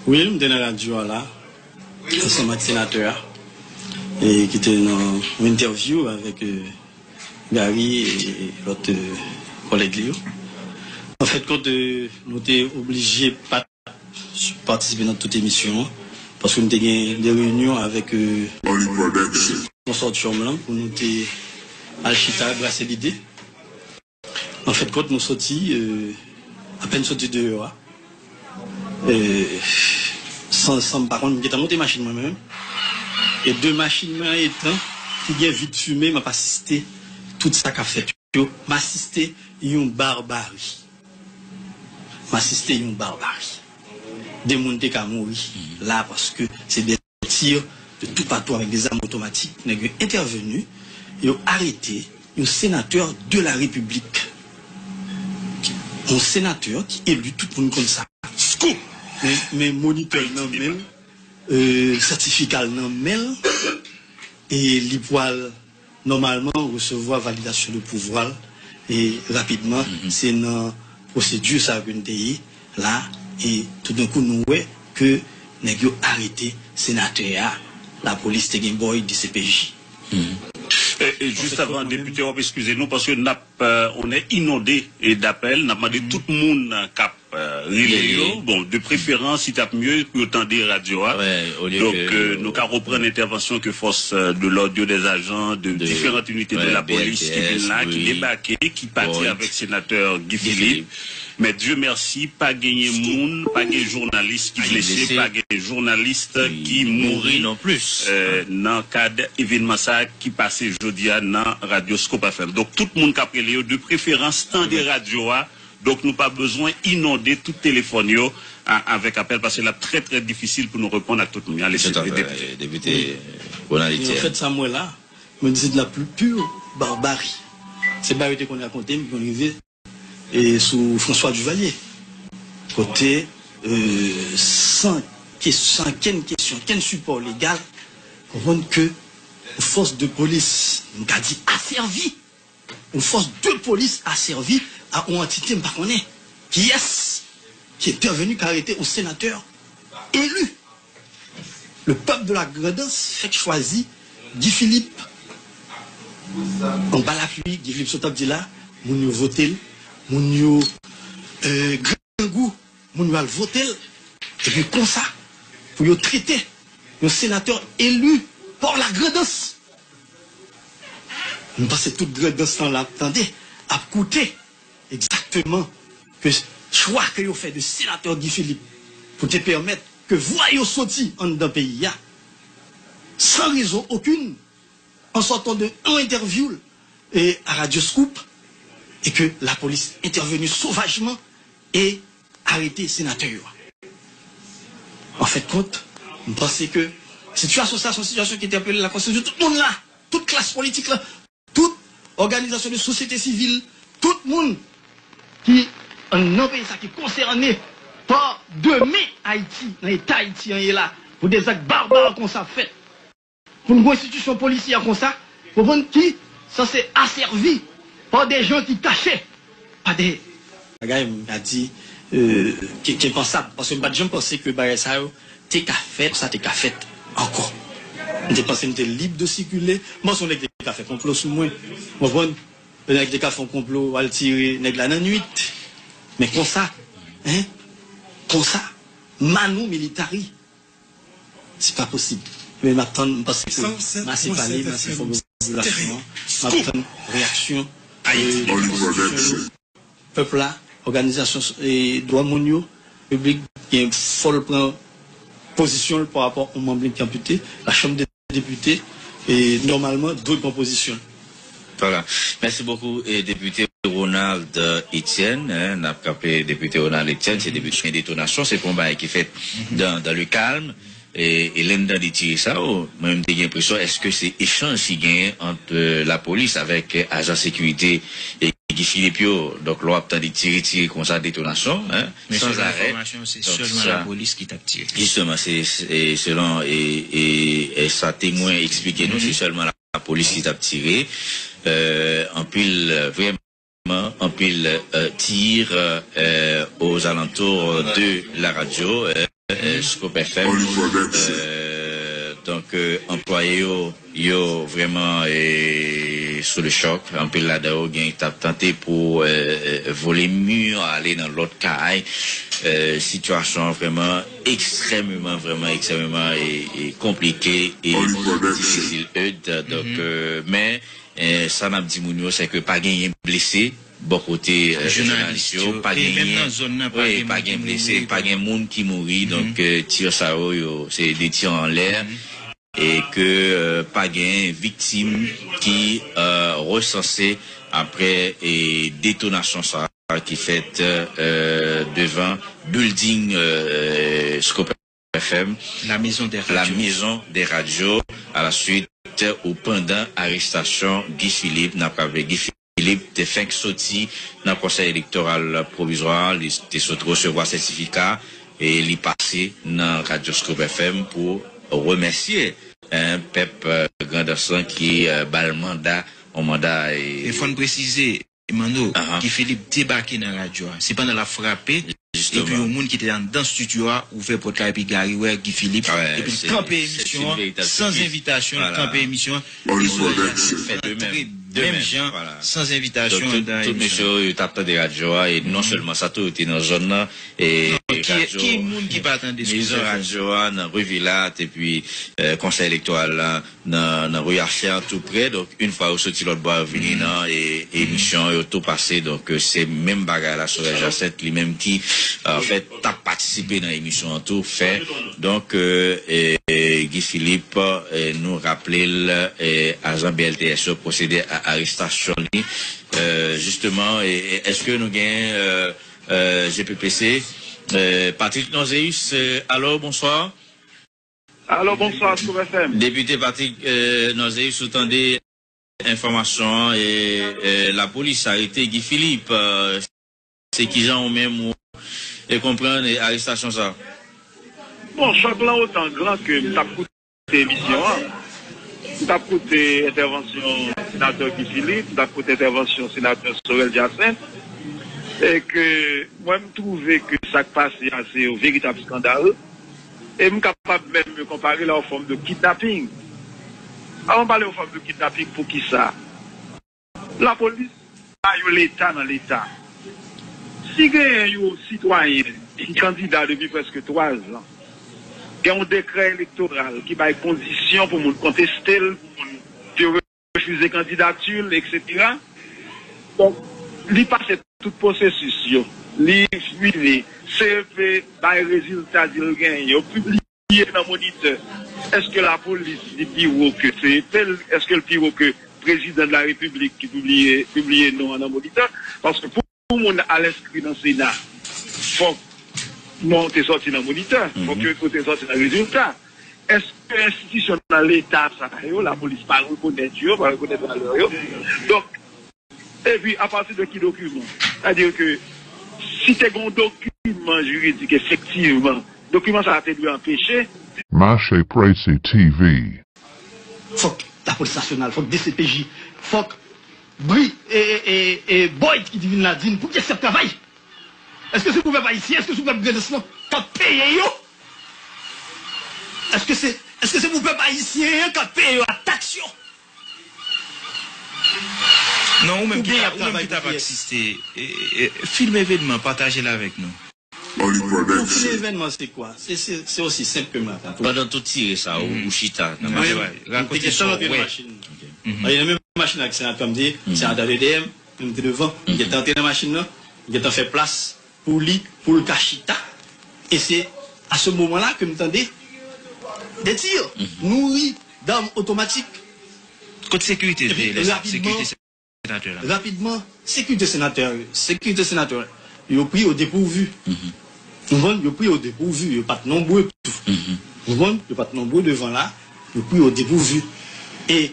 Wi, m te nan radyo a la, ansanm ak senatè a, e ki te nan yon entèvyou avèk Gary e lòt kòlèg li yo. Anfèt kont, nou te oblije pa t patisipe nan tout emisyon an, paske nou te gen de reyinyon avèk konsotyòm lan pou nou te al chita, brase lide. Anfèt kont, nou soti, apèn soti deyò a, san, san m pa konn, m gentan monte machin mwen menm. E de machin mwen an etan ki gen vit fimen, m ap asiste tout sa k ap fèt yo. M asiste yon barbari. M asiste yon barbari. De moun te ka mouri la paske se de tir de toupatou avèk de zam otomatik, nèg yo entèveni, yo arete yon senatè de la repiblik. Yon senatè ki eli, tout moun konn sa. Scoop! Men, men monitè l nan men l, sètifika l nan men l, e li pwal nòmalman resevwa validasyon de pouvwa l, e rapidman, se nan pwosedi sa ke n te ye la, e toudenkou nou wè ke nèg yo arete senatè a, lapolis te gen bòy D C P J. E jis avan, depite, w ap eskize nou paske n ap, on est inondé d'apèl, n ap mande tout moun k ap rele yo, bon, de preferans, li t ap mye pou yo tande radyo a. Donk, nou ka reprann entèvansyon ke fòs de lòd yo, des agents de différentes unités de la police ki vin la, ki debake, ki pati avèk senatè Guy Philippe. Men Dieu merci, pa genyen moun, pa gen jounalis ki blese, pa gen jounalis ki mouri nan kad evènman sa a ki pase jodi a nan radyo Scoop F M. Donk, tout moun k ap rele yo, de preferans, tande radyo a. Donk, nou pa bezwen inonde tout telefòn yo avèk apèl, paske l ap trè, trè difisil pou nou reponn ak tout moun. Ale, Sylvie, depite. Depite Ronald Etienne. Anfèt, sa m wè la, mwen di se de la plus pure barbarie. Se bagay yo te konn rakonte m, ki konn rive e sou François Duvalier, kote, san, san kenn kesyon, kenn sipò legal, konprann ke yon fòs de polis, m ka di asèvi, yon fòs de polis asèvi a yon antite m pa konnen kiyès ki entèveni, ki arete yon senatè eli. Le peuple de la Grandans fèk chwazi Guy Philippe. Anba lapli, Guy Philippe sot ap di la, moun yo vote l, moun yo grangou, moun yo al vote l. Epi konsa, pou yo trete yon senatè eli pa la Grandans. M panse tout Grandans lan la ap tande, ap koute egzakteman ke chwa ke yo fè de senatè Guy Philippe pou te pèmèt ke vwa yo soti anndan peyi a san rezon okenn, an sòtan de yon entèvyou l a Radyo Scoop, e ke lapolis entèveni sovajman e arete senatè yo a. Anfendkont, m panse ke sitiyasyon sa a se yon sitiyasyon ki entèpele lakonsyans de tout moun la, tout klas politik la, tout òganizasyon de sosyete sivil, tout moun ki anndan peyi sa ki konsène pa demen Ayiti, nan eta Ayiti an ye la, pou de zak barbar konsa fèt. Pou n gen yon enstitisyon polisyè konsa, konprann, ki sanse asèvi pa de jan ki kache pa dèyè. Bagay m ka di, euh, ki, ki enpansab. Paske m pa t janm panse ke bagay sa yo te ka fèt, sa te ka fèt ankò. M te panse m te lib de sikile. M panse yon nèg te ka fè konplo sou mwen. Ou konprann? Yon nèg te ka fè yon konplo, al tire nèg la nan nuit. Men konsa, hein? Konsa, manu militari. Se pa posib. Men m ap tann, m panse ke m ase pale, m ase enfòme popilasyon an. M ap tann reyaksyon, euh, pèp la, òganizasyon, eh, dwa moun yo, piblik, gen fò l pran pozisyon l pa rapò a yon manm li ki anpite. Lachanm de depite, eh, nòmalman, dwe pran pozisyon l. Voilà. Merci beaucoup, eh, député Ronald, euh, Etienne, hein, n ap kanpe député Ronald Etienne, se depite sou detonasyon, se pa yon bagay ki fèt dans, dans le calme. E, e lè n tande tire sa yo, mwen menm te gen enpresyon, èske se echanj ki genyen ant, euh, lapolis avèk, euh, ajan sekirite, e, Guy Philippe yo? Donk, lè w ap tande tire, tire konsa, detonasyon, hein, sans arrêt. Donk, sa, jisteman, se, se, e, e sa temwen eksplike nou, se sèlman lapolis ki t ap tire. Euh, anpil, euh, vrèman, anpil, euh, tir, euh, aux alentours de la radio, euh, euh, Scoop F M. Euh, donk, euh, anplwaye yo, yo vrèman, eh, sou le choc. Anpil ladan yo gen t ap tante pou, euh, vole mi, ale nan lòt kay. Euh, sitiyasyon an vrèman ekstrèmeman, vrèman ekstrèmeman, eh, eh, konplike e difisil, Eudes. Donk, euh, men, eh, sa n ap di moun yo, se ke pa genyen blese bò kote, eh, jounalis yo, pa genyen, wi, pa gen blese, pa gen moun ki mouri. Donk, eh, tir sa yo, yo, se de tir anlè, e ke, eh, pa gen viktim ki, eh, resanse apre, eh, detonasyon sa ki fèt, eh, devan building, eh, Scoop F M, La Maison des Radios. La Maison des Radios, à la suite ou pandan arestasyon Guy Philippe. N ap raple, Guy Philippe te fenk soti nan Konsèy Elektoral Pwovizwa, li te sot resevwa sètifika e li pase nan Radyo Scoop F M pou remèsye, eh, pèp, eh, Grandans lan ki, eh, ba l manda, yon manda, e fò n presize, Emmanuel, Guy Philippe debake nan radyo a. Se pandan l ap frape, epi yon moun ki te anndan estidyo a ouvè pòt la, epi Gary wè Guy Philippe, epi l kanpe emisyon an, san envitasyon, l kanpe emisyon an, e Soleil Jacinthe antre menm jan, san envitasyon anndan emisyon an. Tout mesye yo, yo t ap tande radyo a, e non sèlman sa tou, yo te nan zòn nan, e ki, ki moun ki pa tande sou zòn radyo a, nan Ri Vilat, epi, eh, Konsèy Elektoral la, nan, nan Ri Achè an tou prè. Donk, yon fwa yo soti lòt bò a, yo vini nan, e, emisyon an, yo tou pase. Donk, eh, se menm bagay la, Sorel Jacinthe, li menm ki, eh, anfèt, t ap patisipe nan emisyon an tou, fè. Donk, eh, eh, eh, Guy Philippe, eh, nou raple l, eh, ajan B L T S yo pwosede a arestasyon li. Eh, jisteman, eh, eh, èske nou gen, eh, eh, G P P C, eh, Patrick Norzeus, eh, alo, bonswa. Alo, bonswa, Scoop F M. Depite Patrick, eh, Norzeus, ou tande enfòmasyon an, e, eh, lapolis arete Guy Philippe, eh, se kijan ou menm ou, e konprann, eh, arestasyon sa? Bon, chòk lan otan gran ke m t ap koute emisyon an. M t ap koute entèvansyon senatè Guy Philippe, m t ap koute entèvansyon senatè Sorel Jacinthe, e ke mwen m twouve ke sa k pase a se yon veritab eskandal. E m kapab menm konpare l a yon fòm de kidnaping. Avan m pale yon fòm de kidnaping, poukisa? Lapolis pa yon Leta nan Leta. Si genyen yon sitwayen ki kandida depi prèske twa zan, gen yon dekrè elektoral ki bay kondisyon pou moun konteste l, pou moun refize kandidati l, etsetera. Donk, li pase tout pwosesis yo. Li fini, C E P bay rezilta di l genyen. Yo pibliye nan Monitè. Èske lapolis li pi wo ke C E P? Èske l pi wo ke prezidan de la repiblik ki pibliye, pibliye non an nan Monitè? Paske pou pou moun al enskri nan Sena, fòk non w te sòti nan Monitè, fòk yo, ou te sòti nan rezilta. Èske enstitisyon nan Leta sa yo, lapolis pa rekonèt yo, pa rekonèt valè yo? Donk, epi, apati de ki dokiman? Sètadi ke si te gen yon dokiman jiridik, efektivman, dokiman sa a te dwe anpeche. Mache Presi T V. Fòk lapolis nasyonal, fòk D C P J, fòk Bri, e, e, e, e, Boyd ki te vin la di n pou pyès y ap travay. Èske se pou pèp ayisyen, èske se pou pèp Grandans lan k ap peye yo? Èske se, èske se pou pèp ayisyen an k ap peye yo ak taks yo? Non, ou menm ki ta, ou menm ki t ap asiste, e, e, filme evènman, pataje l avèk nou. Yon film evènman se kwa? Se, se, se osi senp ke mwen ap rakonte. Pandan tout tire sa, ou, ou chita nan machin. Mwen, m te gentan rantre nan machin nan. Paske nan menm machin la ak senatè, m di, senatè te dèyè m, men m te devan. M gentan antre nan machin nan, m gentan fè plas pou li, pou l ka chita. E se a se moman la ke m tande de tir, nouri dam otomatik. Kot sekirite te ye, sekirite senatè la? Rapidman, sekirite senatè yo, sekirite senatè yo pri yo depouvi. Ou konprann? Yo pri yo depouvi, yo pa t nonbre tou. Ou konprann? Yo pa t nonbre devan la, yo pri yo depouvi. E,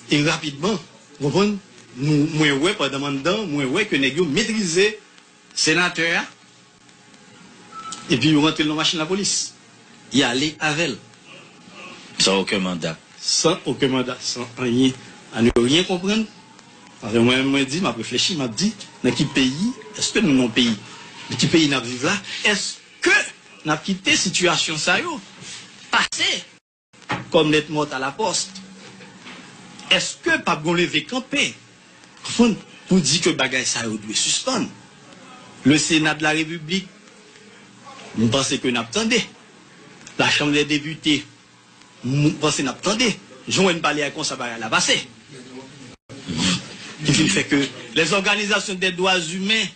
e rapidman, ou konprann? Nou, mwen wè pandan m anndan, mwen wè ke nèg yo metrize senatè a. Epi yo rantre l nan machin lapolis. Y ale avè l. San okenn manda. San okenn manda, san anyen. À ne rien comprendre. Paske mwen menm mwen di, m ap reflechi, m ap di, nan ki peyi, èske nou nan yon peyi? Nan ki peyi n ap viv la? Èske n ap kite sitiyasyon sa yo pase? Kòm lèt mòt a la pòs. Èske p ap gon leve kanpe, konprann, pou di ke bagay sa yo dwe sispann? Le Sénat de la République, m panse ke n ap tande. La Chambre des Députés, m panse n ap tande. Jan w wè n pale a konsa bagay la pase. Ki fin fè ke les organisations des droits humains,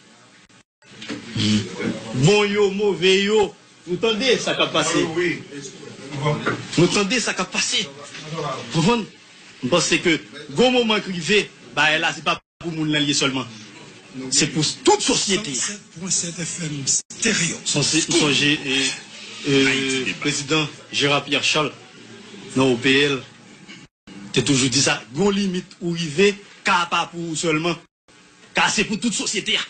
bon yo, move yo, nou tande sa k ap pase. Nou tande sa k ap pase. Konprann? M panse ke gon moman k rive, bagay la se pa pou moun nan l ye sèlman. Se pou tout sosyete a. M sonje, m sonje e, e, prezidan Gérard Pierre Charles nan O P L te toujou di sa, gon limit ou rive, ka pa pou ou sèlman. Ka se pou tout sosyete a.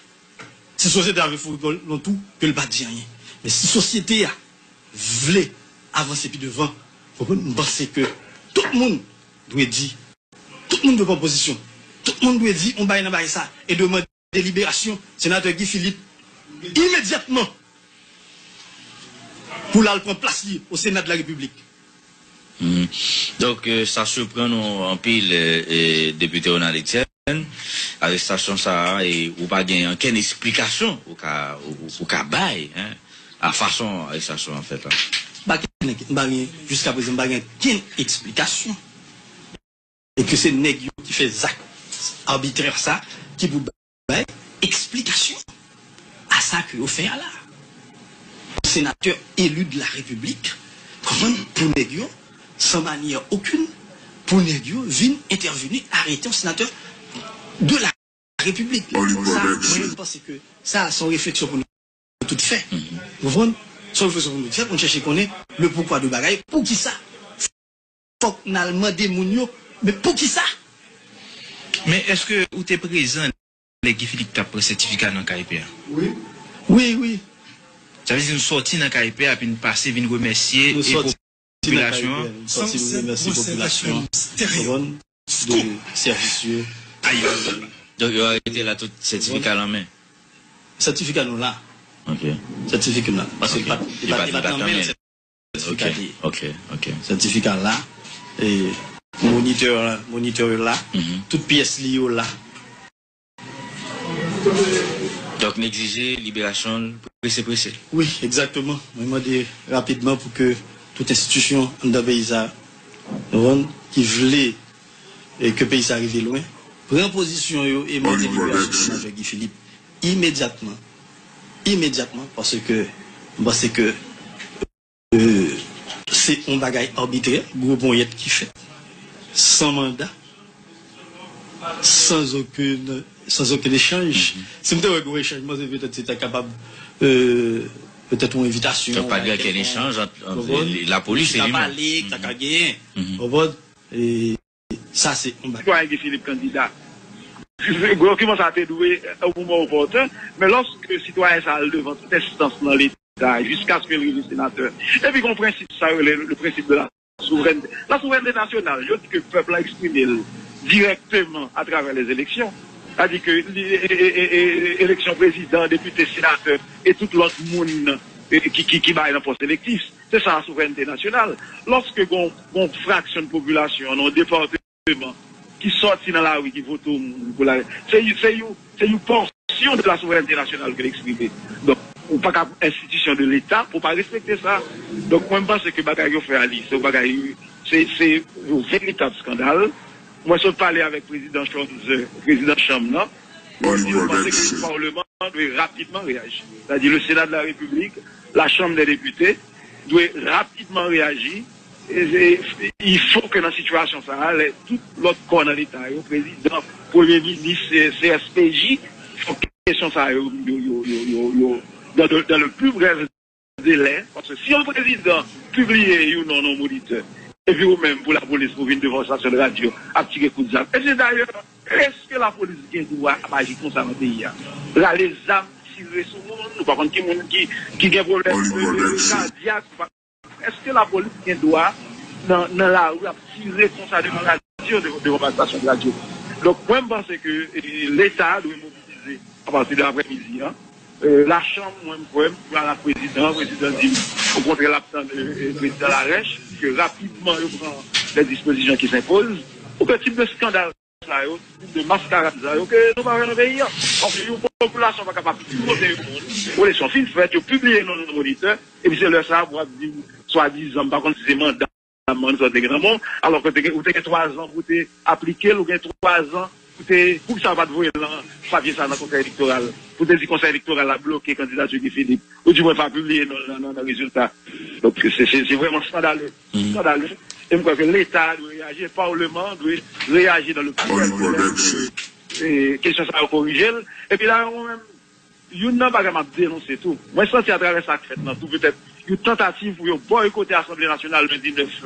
Si sosyete a vle fout yon tou, ke l pa di anyen. Men si sosyete a vle avanse pi devan, konprann, m panse ke tout moun dwe di, tout moun dwe pran pozisyon. Tout moun dwe di yon bagay nan bagay sa e dwe mande liberasyon senatè Guy Philippe imedyatman pou l al pran plas li o Sena de la Repiblik. Donk, sa siprann ou anpil, Depite Ronald Etienne, arestasyon sa a, e ou pa gen okenn eksplikasyon ou ka, ou, ou ka bay, a fason arestasyon an fèt la? Pa gen, pa gen, jiska prezan, pa gen okenn eksplikasyon. E ke se nèg yo ki fè zak arbitrè sa ki pou bay eksplikasyon a sa ke yo fè a la. Senatè eli de la Repiblik, konprann, pou nèg yo, san manyè okenn, pou nèg yo vin entèveni, arete yon senatè de la Repiblik. Sa, mwen menm, m panse ke sa, se yon refleksyon pou nou tout fè. Ou konprann? Se yon refleksyon pou nou tout fè, pou nou chèche konnen le poukwa de bagay, poukisa fòk n al mande moun yo, men poukisa? Men èske ou te prezan lè Guy Philippe t ap pran sètifika nan K E P a? Wi. Wi, wi. Sa vle di nou sòti nan K E P a, epi n pase vin remèsye e popilasyon an? Nou sòti nan K E P a, nou sòti vin remèsye popilasyon an, konprann, de sèvis yo. Donk yo arete la tout sètifika l an men? Sètifika nou la. Ok. Sètifika nou la. Paske li pa t, li pa t, li pa t nan men l, sètifika li ye. Ok, ok. Sètifika la, e monitè, monitè yo la, tout pyès li yo la. Donk n egzije liberasyon l prese, prese. Wi, egzakteman. Mwen mande rapidman pou ke tout enstitisyon anndan peyi sa, nou konprann, ki vle e ke peyi sa rive lwen, pran pozisyon yo e mande liberasyon senatè Guy Philippe imedyatman. Imedyatman, paske m panse ke, e, se yon bagay arbitrè, gwo ponyèt ki fèt, san manda, san okenn, san okenn echanj. Si m te wè gwo echanj, m panse petèt se ta kapab, e, petèt yon envitasyon. Donk pa t gen okenn echanj ant, ant lapolis e li menm? Ki ta pale, ki ta ka genyen. Konprann? E Sa se yon bagay. Sitwayen Guy Philippe kandida. Dokiman sa a te dwe, o moman opòten, men lòske sitwayen sa a al devan tout enstans nan Leta, jiskaske l rive senatè, epi gen yon prensip sa yo rele le principe de la souveraineté, la souveraineté nationale, yo di ke pèp la eksprime l dirèkteman atravè lèzeleksyon. Sa di ke eleksyon prezidan, depite, senatè e tout lòt moun ki bay nan pòs elektif, se sa souvrènte nasyonal. Lòske gon fraksyon de popilasyon nan yon depatman ki sòti nan lari ki vote yon moun pou la, se yon pòsyon de la souvrènte nasyonal ke l eksprime. Donk, ou pa ka enstitisyon de Leta pou pa respekte sa. Donk, mwen, m panse ke bagay yo fè a li, se yon bagay, se yon veritab eskandal. Mwen sot pale avèk prezidan Scholz, prezidan chanm nan. Mwen di nou panse ke Palman an dwe rapidman reyaji. Sa di, le Sénat de la République, la Chambre des députés, dwe rapidman reyaji. Il faut que nan sitiyasyon sa a, lè tout lòt kò nan Leta yo, prezidan, premye minis, C S P J, fòk kesyon sa yo, yo, yo, yo, yo, yo, dans le, dans le plus bref delè, paske si yon prezidan pibliye yon non nan yon monitè, epi ou menm pou lapolis pou vin devan yon estasyon de radyo ap tire kout zam. E se dayè, èske lapolis gen dwa ap aji konsa nan peyi a? Rale zam, tire sou moun, nou pa konn ki moun ki, ki gen pwoblèm kadyak, èske lapolis gen dwa nan, nan lari ap tire konsa devan radyo, devan, devan estasyon de radyo? Donk, mwen, m panse ke Leta dwe mobilize apati de aprèmidi an. Lachanm, mwen, m kwè, m pral ak prezidan. Prezidan di m, okontrè, l ap tann prezidan Larèch, ke rapidman yo pran lè dispozisyon ki senpoz, pou ke tip de eskandal sa yo, tip de maskarad sa yo, ke nou pa wè nan peyi a. Paske yon popilasyon pa kapab sipoze yon moun, eleksyon fin fèt, yo pibliye non nan monitè, epi se lè sa a pou ap di m, swadizan, m pa konn si se manda mann sa w te gen nan men w, alò ke w te gen, ou te gen twa zan pou w te aplike l, ou gen twa zan pou te, poukisa w pa t voye l nan papye sa nan Konsèy Elektoral, pou te di Konsèy Elektoral la bloke kandidati Guy Philippe, ou di mwen pa pibliye non l nan, nan, nan rezilta. Donk, se, se, se vrèman skandale, skandale. E m kwè ke Leta dwe reyaji, e Palman an dwe reyaji dans le plus bref délai, e kesyon sa yo korije l. Epi la, mwen menm, youn nan bagay m ap denonse tou, mwen santi atravè sa k fèt lan tou, petèt yon tantativ pou yo bòykote Asanble Nasyonal lendi nèf,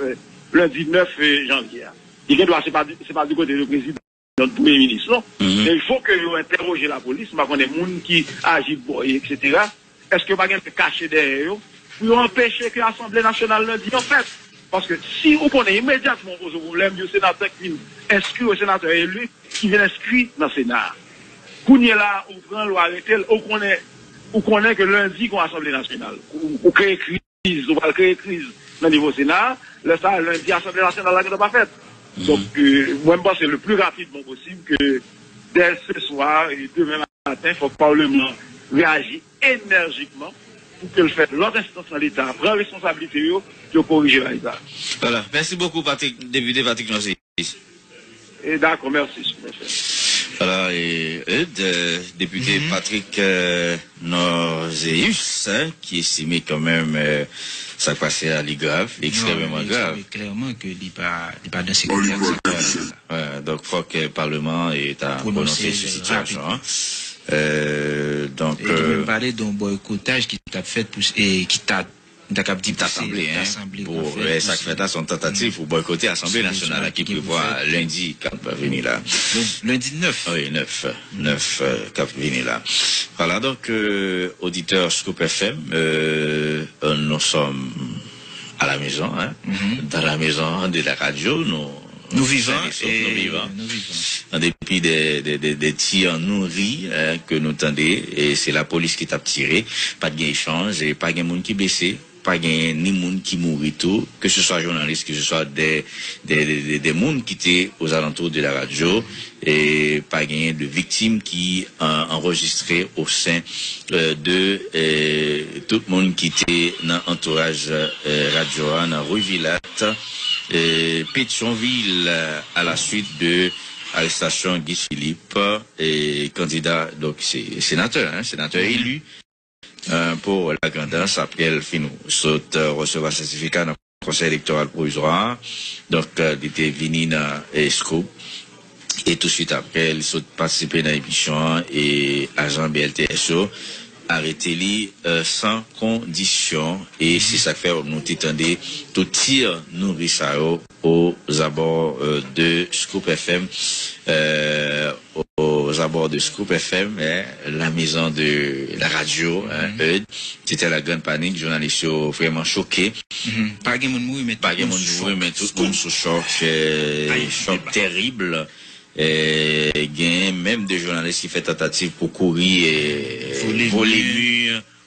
lendi nèf janvye a. Li gen dwa se pa, se pa di kote de prezidan, premye minis, non. Men il faut que yo entèwoje lapolis, m pa konnen moun ki aji bòy, et cetera. Èske yo pa gen kache dèyè yo pou yo anpeche ke Asanble Nasyonal lendi an fèt? Paske si ou konnen imedyatman ou poze yon pwoblèm, yon senatè ki vin enskri, yon senatè eli, ki vin enskri nan Sena a. Kounye la, ou pran l, ou arete l, ou konnen, ou konnen ke lendi gon Asanble Nasyonal. Ou, ou kreye kriz, ou pral kreye kriz nan nivo Sena a. Lè sa a, lendi, Asanble Nasyonal la gentan pa fèt. Donk, euh, mwen, m panse le plus rapidement possible que dès ce soir et demain matin, fòk Palman an reyaji enèjikman pou ke l fè lòt enstans nan Leta a pran responsablite yo, pou yo korije bagay sa. Vwala. Mèsi bokou, Patrick, depite Patrick Norzéus. E dakò, mèsi, mèsi. Vwala, e, Eudes, euh, depite Patrick, euh, Norzéus, hein, ki estime kanmenm, euh, sa k pase a, li grav, li ekstrèmeman grav. Non, li estime klèman ke li pa, li pa dan sektè ak sa k pase la. Donk, fòk, euh, Palman an, euh, ta pwononse sou sitiyasyon an. Euh, donk, e li menm pale de yon bòykotaj ki t ap fèt pou, e ki ta, nou ta kab di, ta sanble, hein, pou, euh, sa k fèt la, se yon tantativ pou bòykote Asanble Nasyonal la ki prevwa lendi k ap vini la. Lendi nèf. Wi, nèf, nèf, euh, k ap vini la. Vwala, donk, euh, oditè Scoop F M, euh, euh, nous sommes à la maison, hein, dans la maison de la radio, nou Nou vivan, nou vivan. An depi de, de, de, de tir nouri, eh, ke nou tande, e se lapolis ki t ap tire, pa t gen echanj, e pa gen moun ki blese, pa gen ni moun ki mouri tou, ke se swa jounalis, ke se swa de, de, de, de, de moun ki te ozalantou de la radyo, e pa gen de viktim ki, euh, anrejistre o sen, euh, de, euh, tout moun ki te nan antouraj, euh, radyo a, nan ri Vilat. E Petyonvil, euh, à la suite de arrestation Guy Philippe, e kandida, donk, se senatè, hein, senatè eli, euh, pour La Grand'Anse, apre l fin sot, euh, resevwa sètifika nan Konsèy Elektoral Pwovizwa. Donk, euh, li te vini nan, euh, Scoop. E touswit apre, li sot patisipe nan emisyon an e ajan B L T S yo arete li, euh, san kondisyon. E se sa k fè nou te tande tout tir nouri sa yo aux abords, euh, de Scoop F M, euh, aux abords de Scoop F M, hein, la maison de la radio, hein, Eudes. C'était la grande panique, jounalis yo vrèman choke. Pa gen moun mouri, men tout moun sou chòk. Pa gen moun mouri, men tout moun sou chòk, euh, chòk terib. E, genyen menm de jounalis ki fè tantativ pou kouri e vole mi.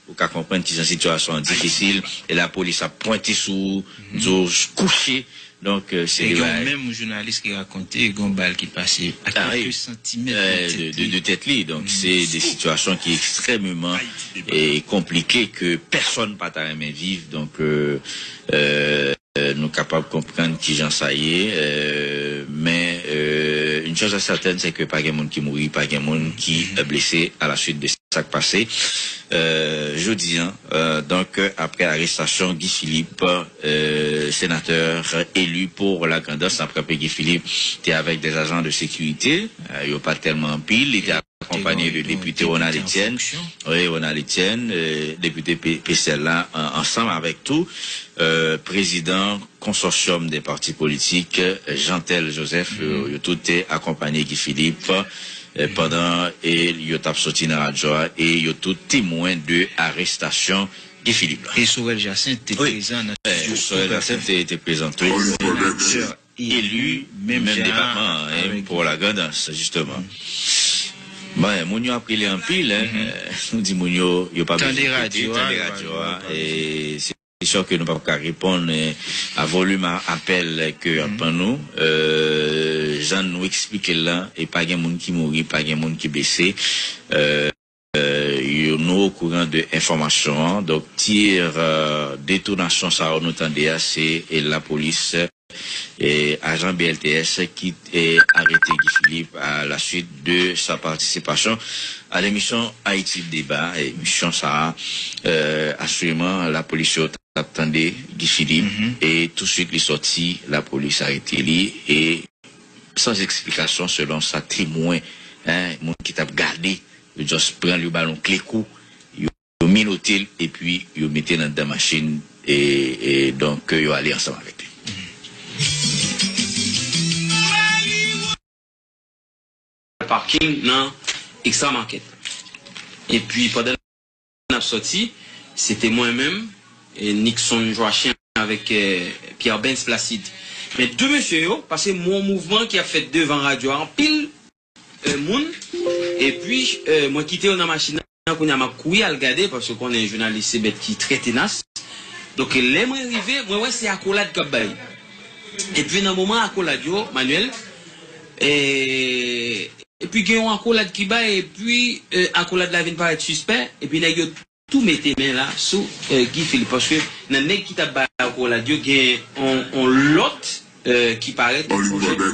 Ou ka konprann kijan sitiyasyon an difisil. E lapolis ap pwente sou ou, di w kouche. Donk, e, se de bagay. Gen menm jounalis ki rakonte gen yon bal ki pase a kèlke santimèt de tèt li. De tèt li. Donk, se de sitiyasyon ki ekstrèmeman e konplike ke pèsonn pa ta renmen viv. Donk, e, e, e, nou kapab konprann kijan sa ye, e, men, e, une chose est certaine, c'est que pa gen moun ki mouri, pa gen moun ki, e, blese à la suite de sa k pase, e, jodi an. E, donk, e, apre arestasyon Guy Philippe, e, sénateur élu pour La Grand'Anse, n ap raple Guy Philippe te avèk des agents de sécurité, e, yo pa tèlman anpil, li te akonpanye de depite Ronald Etienne. Wi, Ronald Etienne, e, depite P-, P C L la, an-, ansanm avèk tou, e, prezidan Consortium des Partis Politiques, Jeantel Joseph, yo, yo tout te akonpanye Guy Philippe, e, pandan, e, yo t ap soti nan radyo a, e yo tout temwen de arestasyon Guy Philippe la. E Sorel Jacinthe te prezan nan estidyo Sorel Jacinthe te, te prezan tou. Senatè eli menm depatman an, en, pou La Grand'Anse, jisteman. Bon, moun yo ap rele anpil, en. E, nou di moun yo, yo pa bezwen koute, tande radyo a, e se sè ke nou p ap ka reponn, e, a volim a apèl ke y ap ban nou. E, jan nou eksplike l la, e pa gen moun ki mouri, pa gen moun ki blese. E, e, yo, nou okouran de enfòmasyon an. Donk, tir, e, detonasyon sa yo nou tande a, se, e, lapolis, e, ajan B L T S ki, e, arete Guy Philippe à la suite de sa participation à l'émission Haïti Débat. Emisyon sa a, e, aswireman, lapolis yo t ap tande Guy Philippe, e touswit li sòti, lapolis arete li, e sans explication, selon sa temwen, en, moun ki t ap gade, yo just pran l, yo ba l yon kle kou, yo, yo menote l, epi yo mete l anndan machin, e, e donk, yo ale ansanm avèk li. Parking nan Extra Market. Epi pandan n ap sòti, se te mwen menm, e Nixon Joachim avèk, e, Pierre Bens Placide. Men de mesye yo, paske m wè yon mouvman ki ap fèt devan radyo a, anpil, e, moun, epi, e, mwen kite yo nan machin nan, kounye a m ap kouri al gade, paske w konnen jounalis se bèt ki trè tenas. Donk, lè mwen rive, mwen wè se akolad k ap bay. Epi nan moman akolad yo, Manuel, e, epi gen yon akolad ki bay, epi, e, akolad la vin parèt sispè, epi nèg yo tou mete men la sou, e, Guy Philippe, paske nan nèg ki t ap bay akolad yo, gen yon, yon lòt, e, ki parèt.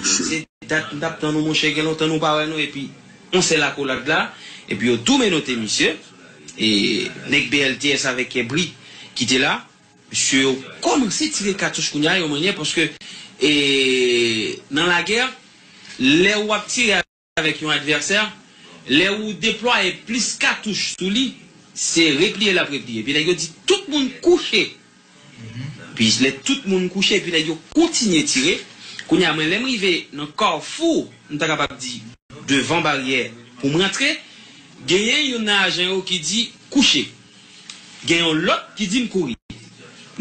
Se dat m t ap tann ou, monchè, gen lontan nou pa wè nou, epi yon sèl akolad la, epi yo tou menote misye, e nèg B L T S avèk kè bri ki te la, mesye yo kòmanse tire katouch kounye a, yon mannyè, paske, e, nan lagè, lè w ap tire avèk yon advèsè, lè ou deplwaye plis katouch sou li, se repliye l ap repliye. Epi nèg yo di tout moun kouche. Epi lè tout moun kouche, epi nèg yo kontinye tire. Kounye a, mwen, lè m rive nan kafou, m ta kapab di, devan baryè pou m rantre, genyen youn nan ajan yo ki di kouche. Gen yon lòt ki di m kouri.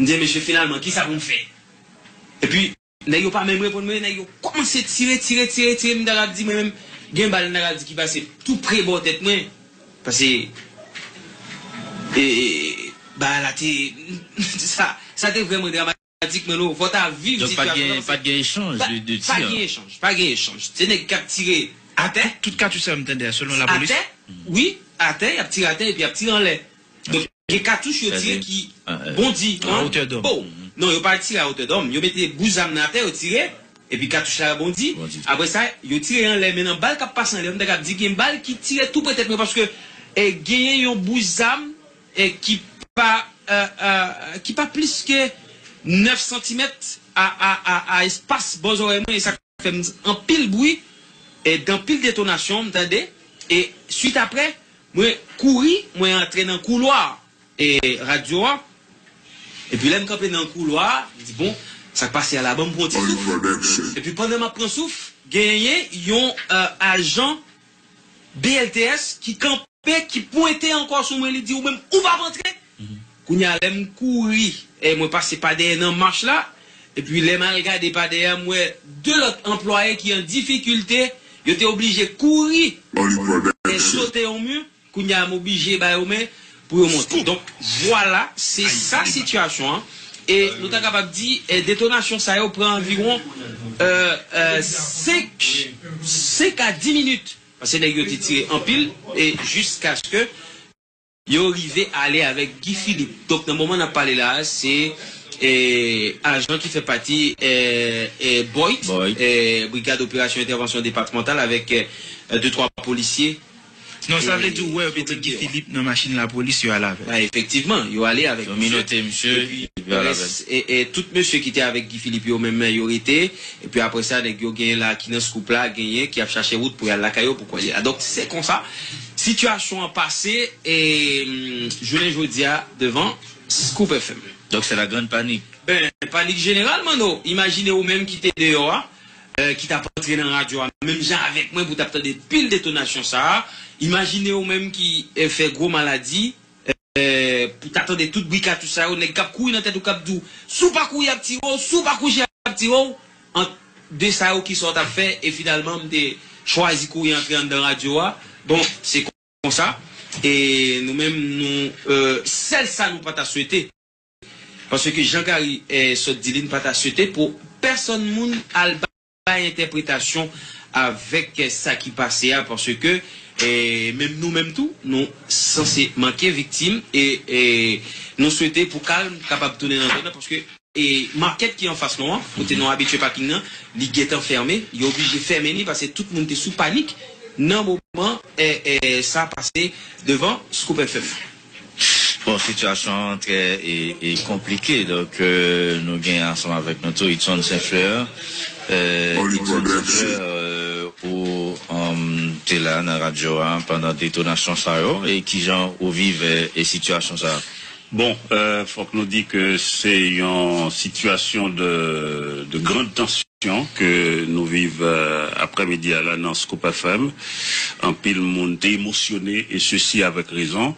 M di, mesye, finalman, kisa pou m fè? Epi, nèg yo pa menm reponn mwen, nèg yo kòmanse tire, tire, tire, tire, m ta ka di mwen menm, gen bal m ta ka di ki pase tou pre bò tèt mwen. Pase, e, e, bagay la te, sa, sa te vrèman dramatik, men non, fò w ta viv sitiyasyon an. Donk, pa t gen, pa t gen echanj de, de tir? Pa gen echanj, pa gen echanj. Se nèg k ap tire atè. Tout, tout katouch sa yo m tande a, selon lapolis? Atè, wi, atè, y ap tire atè epi y ap tire anlè. Donk, gen katouch yo tire ki bondi. A otè dòm. Non, yo pa tire a otè dòm. Yo mete bouzam nan atè, yo tire, epi katouch la bondi. Apre sa, yo tire anlè, men nan bal k ap pase anlè, m ta kab di gen bal ki tire tou pre tèt mwen, paske, e, genyen yon bouzam, e, ki pa, e, e, ki pa plis ke nèf santimèt a, a, a, a espas bò zòrèy mwen, e sa k fè m anpil bri, e, gen anpil detonasyon, m tande, e swit apre, mwen kouri, mwen antre nan koulwa, e, radyo a. Epi lè m kanpe nan koulwa a, m di, bon, sa k pase a la, ban m pran yon ti souf. Epi pandan m ap pran souf, genyen yon, e, ajan B L T S ki kanpe, ki pwente ankò sou mwen, li di, ou menm, ou p ap antre. Kounye a, lè m kouri, e mwen pase pa dèyè nan mach la, epi lè m al gade pa dèyè, m wè de lòt anplwaye ki an difikilte, Yo te oblije kouri e sote yon mi. Kounye a, m oblije ba yo men pou yo monte. Donk, vwala, se sa sitiyasyon an. E nou ta kapab di, e, detonasyon sa yo pran anviwon, e, e, senk, senk a dis minit. Paske nèg yo te tire anpil, e jiskaske yo rive ale avèk Guy Philippe. Donk, nan moman n ap pale la a, se, e, ajan ki fè pati, e, e, BOIT, e, Brigad Operasyon Entèvansyon Depatmantal, avèk, e, de twa polisye. Non, sa vle di ou wè yo mete Guy Philippe nan machin lapolis, yo ale avè l. Efektivman, yo ale avèk misye. Yo minote misye, epi yo ale avè l. E, e tout mesye ki te avèk Guy Philippe yo menm, yo rete. Epi apre sa, nèg yo genyen la ki nan Scoop la, genyen ki ap chache wout pou y al lakay yo, pou kwè li la. Donk, se konsa sitiyasyon an pase, e, jounen jodi a, devan Scoop F M. Donc c'est la grande panique. Ben, panik jeneral, mano. Imajine ou menm ki te deyò a, e, ki t ap antre nan radyo a, menm jan avèk mwen, pou t ap tande pil detonasyon sa a. Imajine ou menm ki, e, fè gwo maladi, e, pou ta tande tout bri katouch sa yo, nèg k ap kouri nan tèt ou k ap di w, si w pa kouri y ap tire w, si w pa kouri y ap tire w, ant de sa yo kisa w t ap fè, e finalman m te chwazi kouri antre anndan radyo a. Bon, se konsa, e nou menm nou, e, sèl sa nou pa ta swete, paske jan Gary, e, sot di li, n pa ta swete pou pèsonn moun al bay entèpretasyon avèk sa ki pase a, paske, e, menm nou menm tou, nou sanse manke viktim, e, e nou swete pou kalm kapab tounen nan zòn nan, paske, e, makèt ki anfas nou an, kote nou abitye paking nan, li gentan fèmen, yo oblije fèmen li, paske tout moun te sou panik nan moman, e, e, sa pase devan Scoop F M. Bon, sitiyasyon an trè e, e konplike. Donk, e, nou gen ansanm avèk nou tou Hudson Saint Fleur. E, Hudson Saint Fleur, e, ou, um, te la nan radyo a pandan detonasyon sa yo, e kijan ou viv, e, e sitiyasyon sa a? Bon, e, fòk nou di ke se yon sitiyasyon de, de grande tension ke nou viv, e, aprèmidi a la nan Scoop F M. Anpil moun te emosyone, e sesi avèk rezon.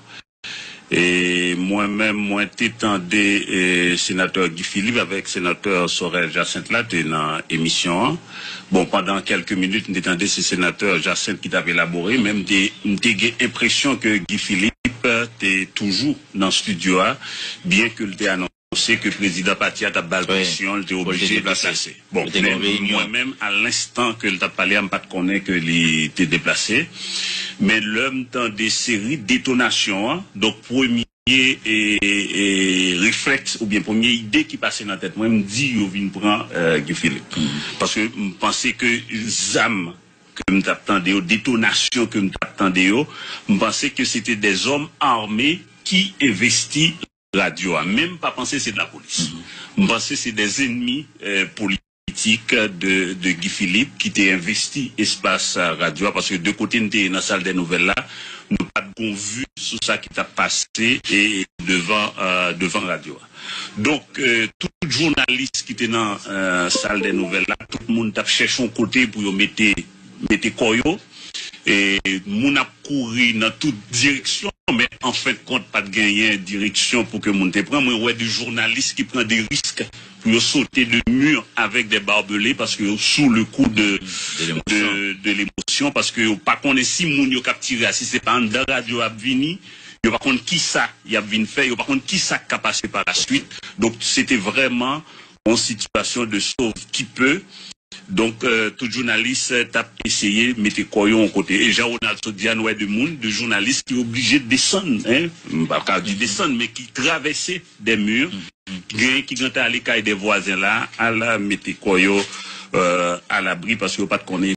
E mwen menm, mwen te tande, e, senatè Guy Philippe avèk senatè Sorel Jacinthe la te nan emisyon an. Bon, pandan kèlke minit, m te tande se senatè Jacinthe ki t ap elabore, men m te, m te gen enpresyon ke Guy Philippe te toujou nan estidyo a, byen ke l te anonse ke prezidan pati a t ap ba l presyon, l te oblije deplase. Bon, men mwen menm, a lenstan ke l t ap pale a, m pa t konnen ke li te deplase. Men lè m tande seri detonasyon an, donk premye e, e, reflèks oubyen premye ide ki pase nan tèt mwen, m di yo vin pran, e, Guy Philippe. Paske m panse ke zam ke m t ap tande yo, detonasyon ke m t ap tande yo, m panse ke se te dèzòm ame ki envesti radyo a. Men m pa panse se de lapolis. M panse se dèzènmi, e, politik de, de Guy Philippe ki te envesti espas, e, radyo a, paske de kote n te ye nan sal dè nouvèl la, nou pa t gon vi sou sa ki t ap pase e devan, e, devan radyo a. Donk, e, tout jounalis ki te nan, e, sal dè nouvèl la, tout moun t ap chèche yon kote pou yo mete, mete kò yo. E moun ap kouri nan tout direksyon, men an fen de kont, pa t genyen direksyon pou ke moun te pran. Mwen wè de jounalis ki pran de risk pou yo sote de mi avèk de babele paske yo sou le kou de, de, de lemosyon, paske yo pa konnen si moun yo k ap tire a, si se pa anndan radyo y ap vini, yo pa konn kisa y ap vin fè, yo pa konn kisa k ka pase pa la swit. Donk, se te vrèman yon sitiyasyon de sauve qui peut. Donk, e, tout jounalis, e, t ap eseye mete kò yo yon kote. E jan Ronald sot di a, nou wè de moun, de jounalis ki oblije desann, en, m pa ka di desann, men ki travèse de mi. Genyen ki gentan ale kay de vwazen la, al mete kò yo, e, alabri, paske yo pa t konnen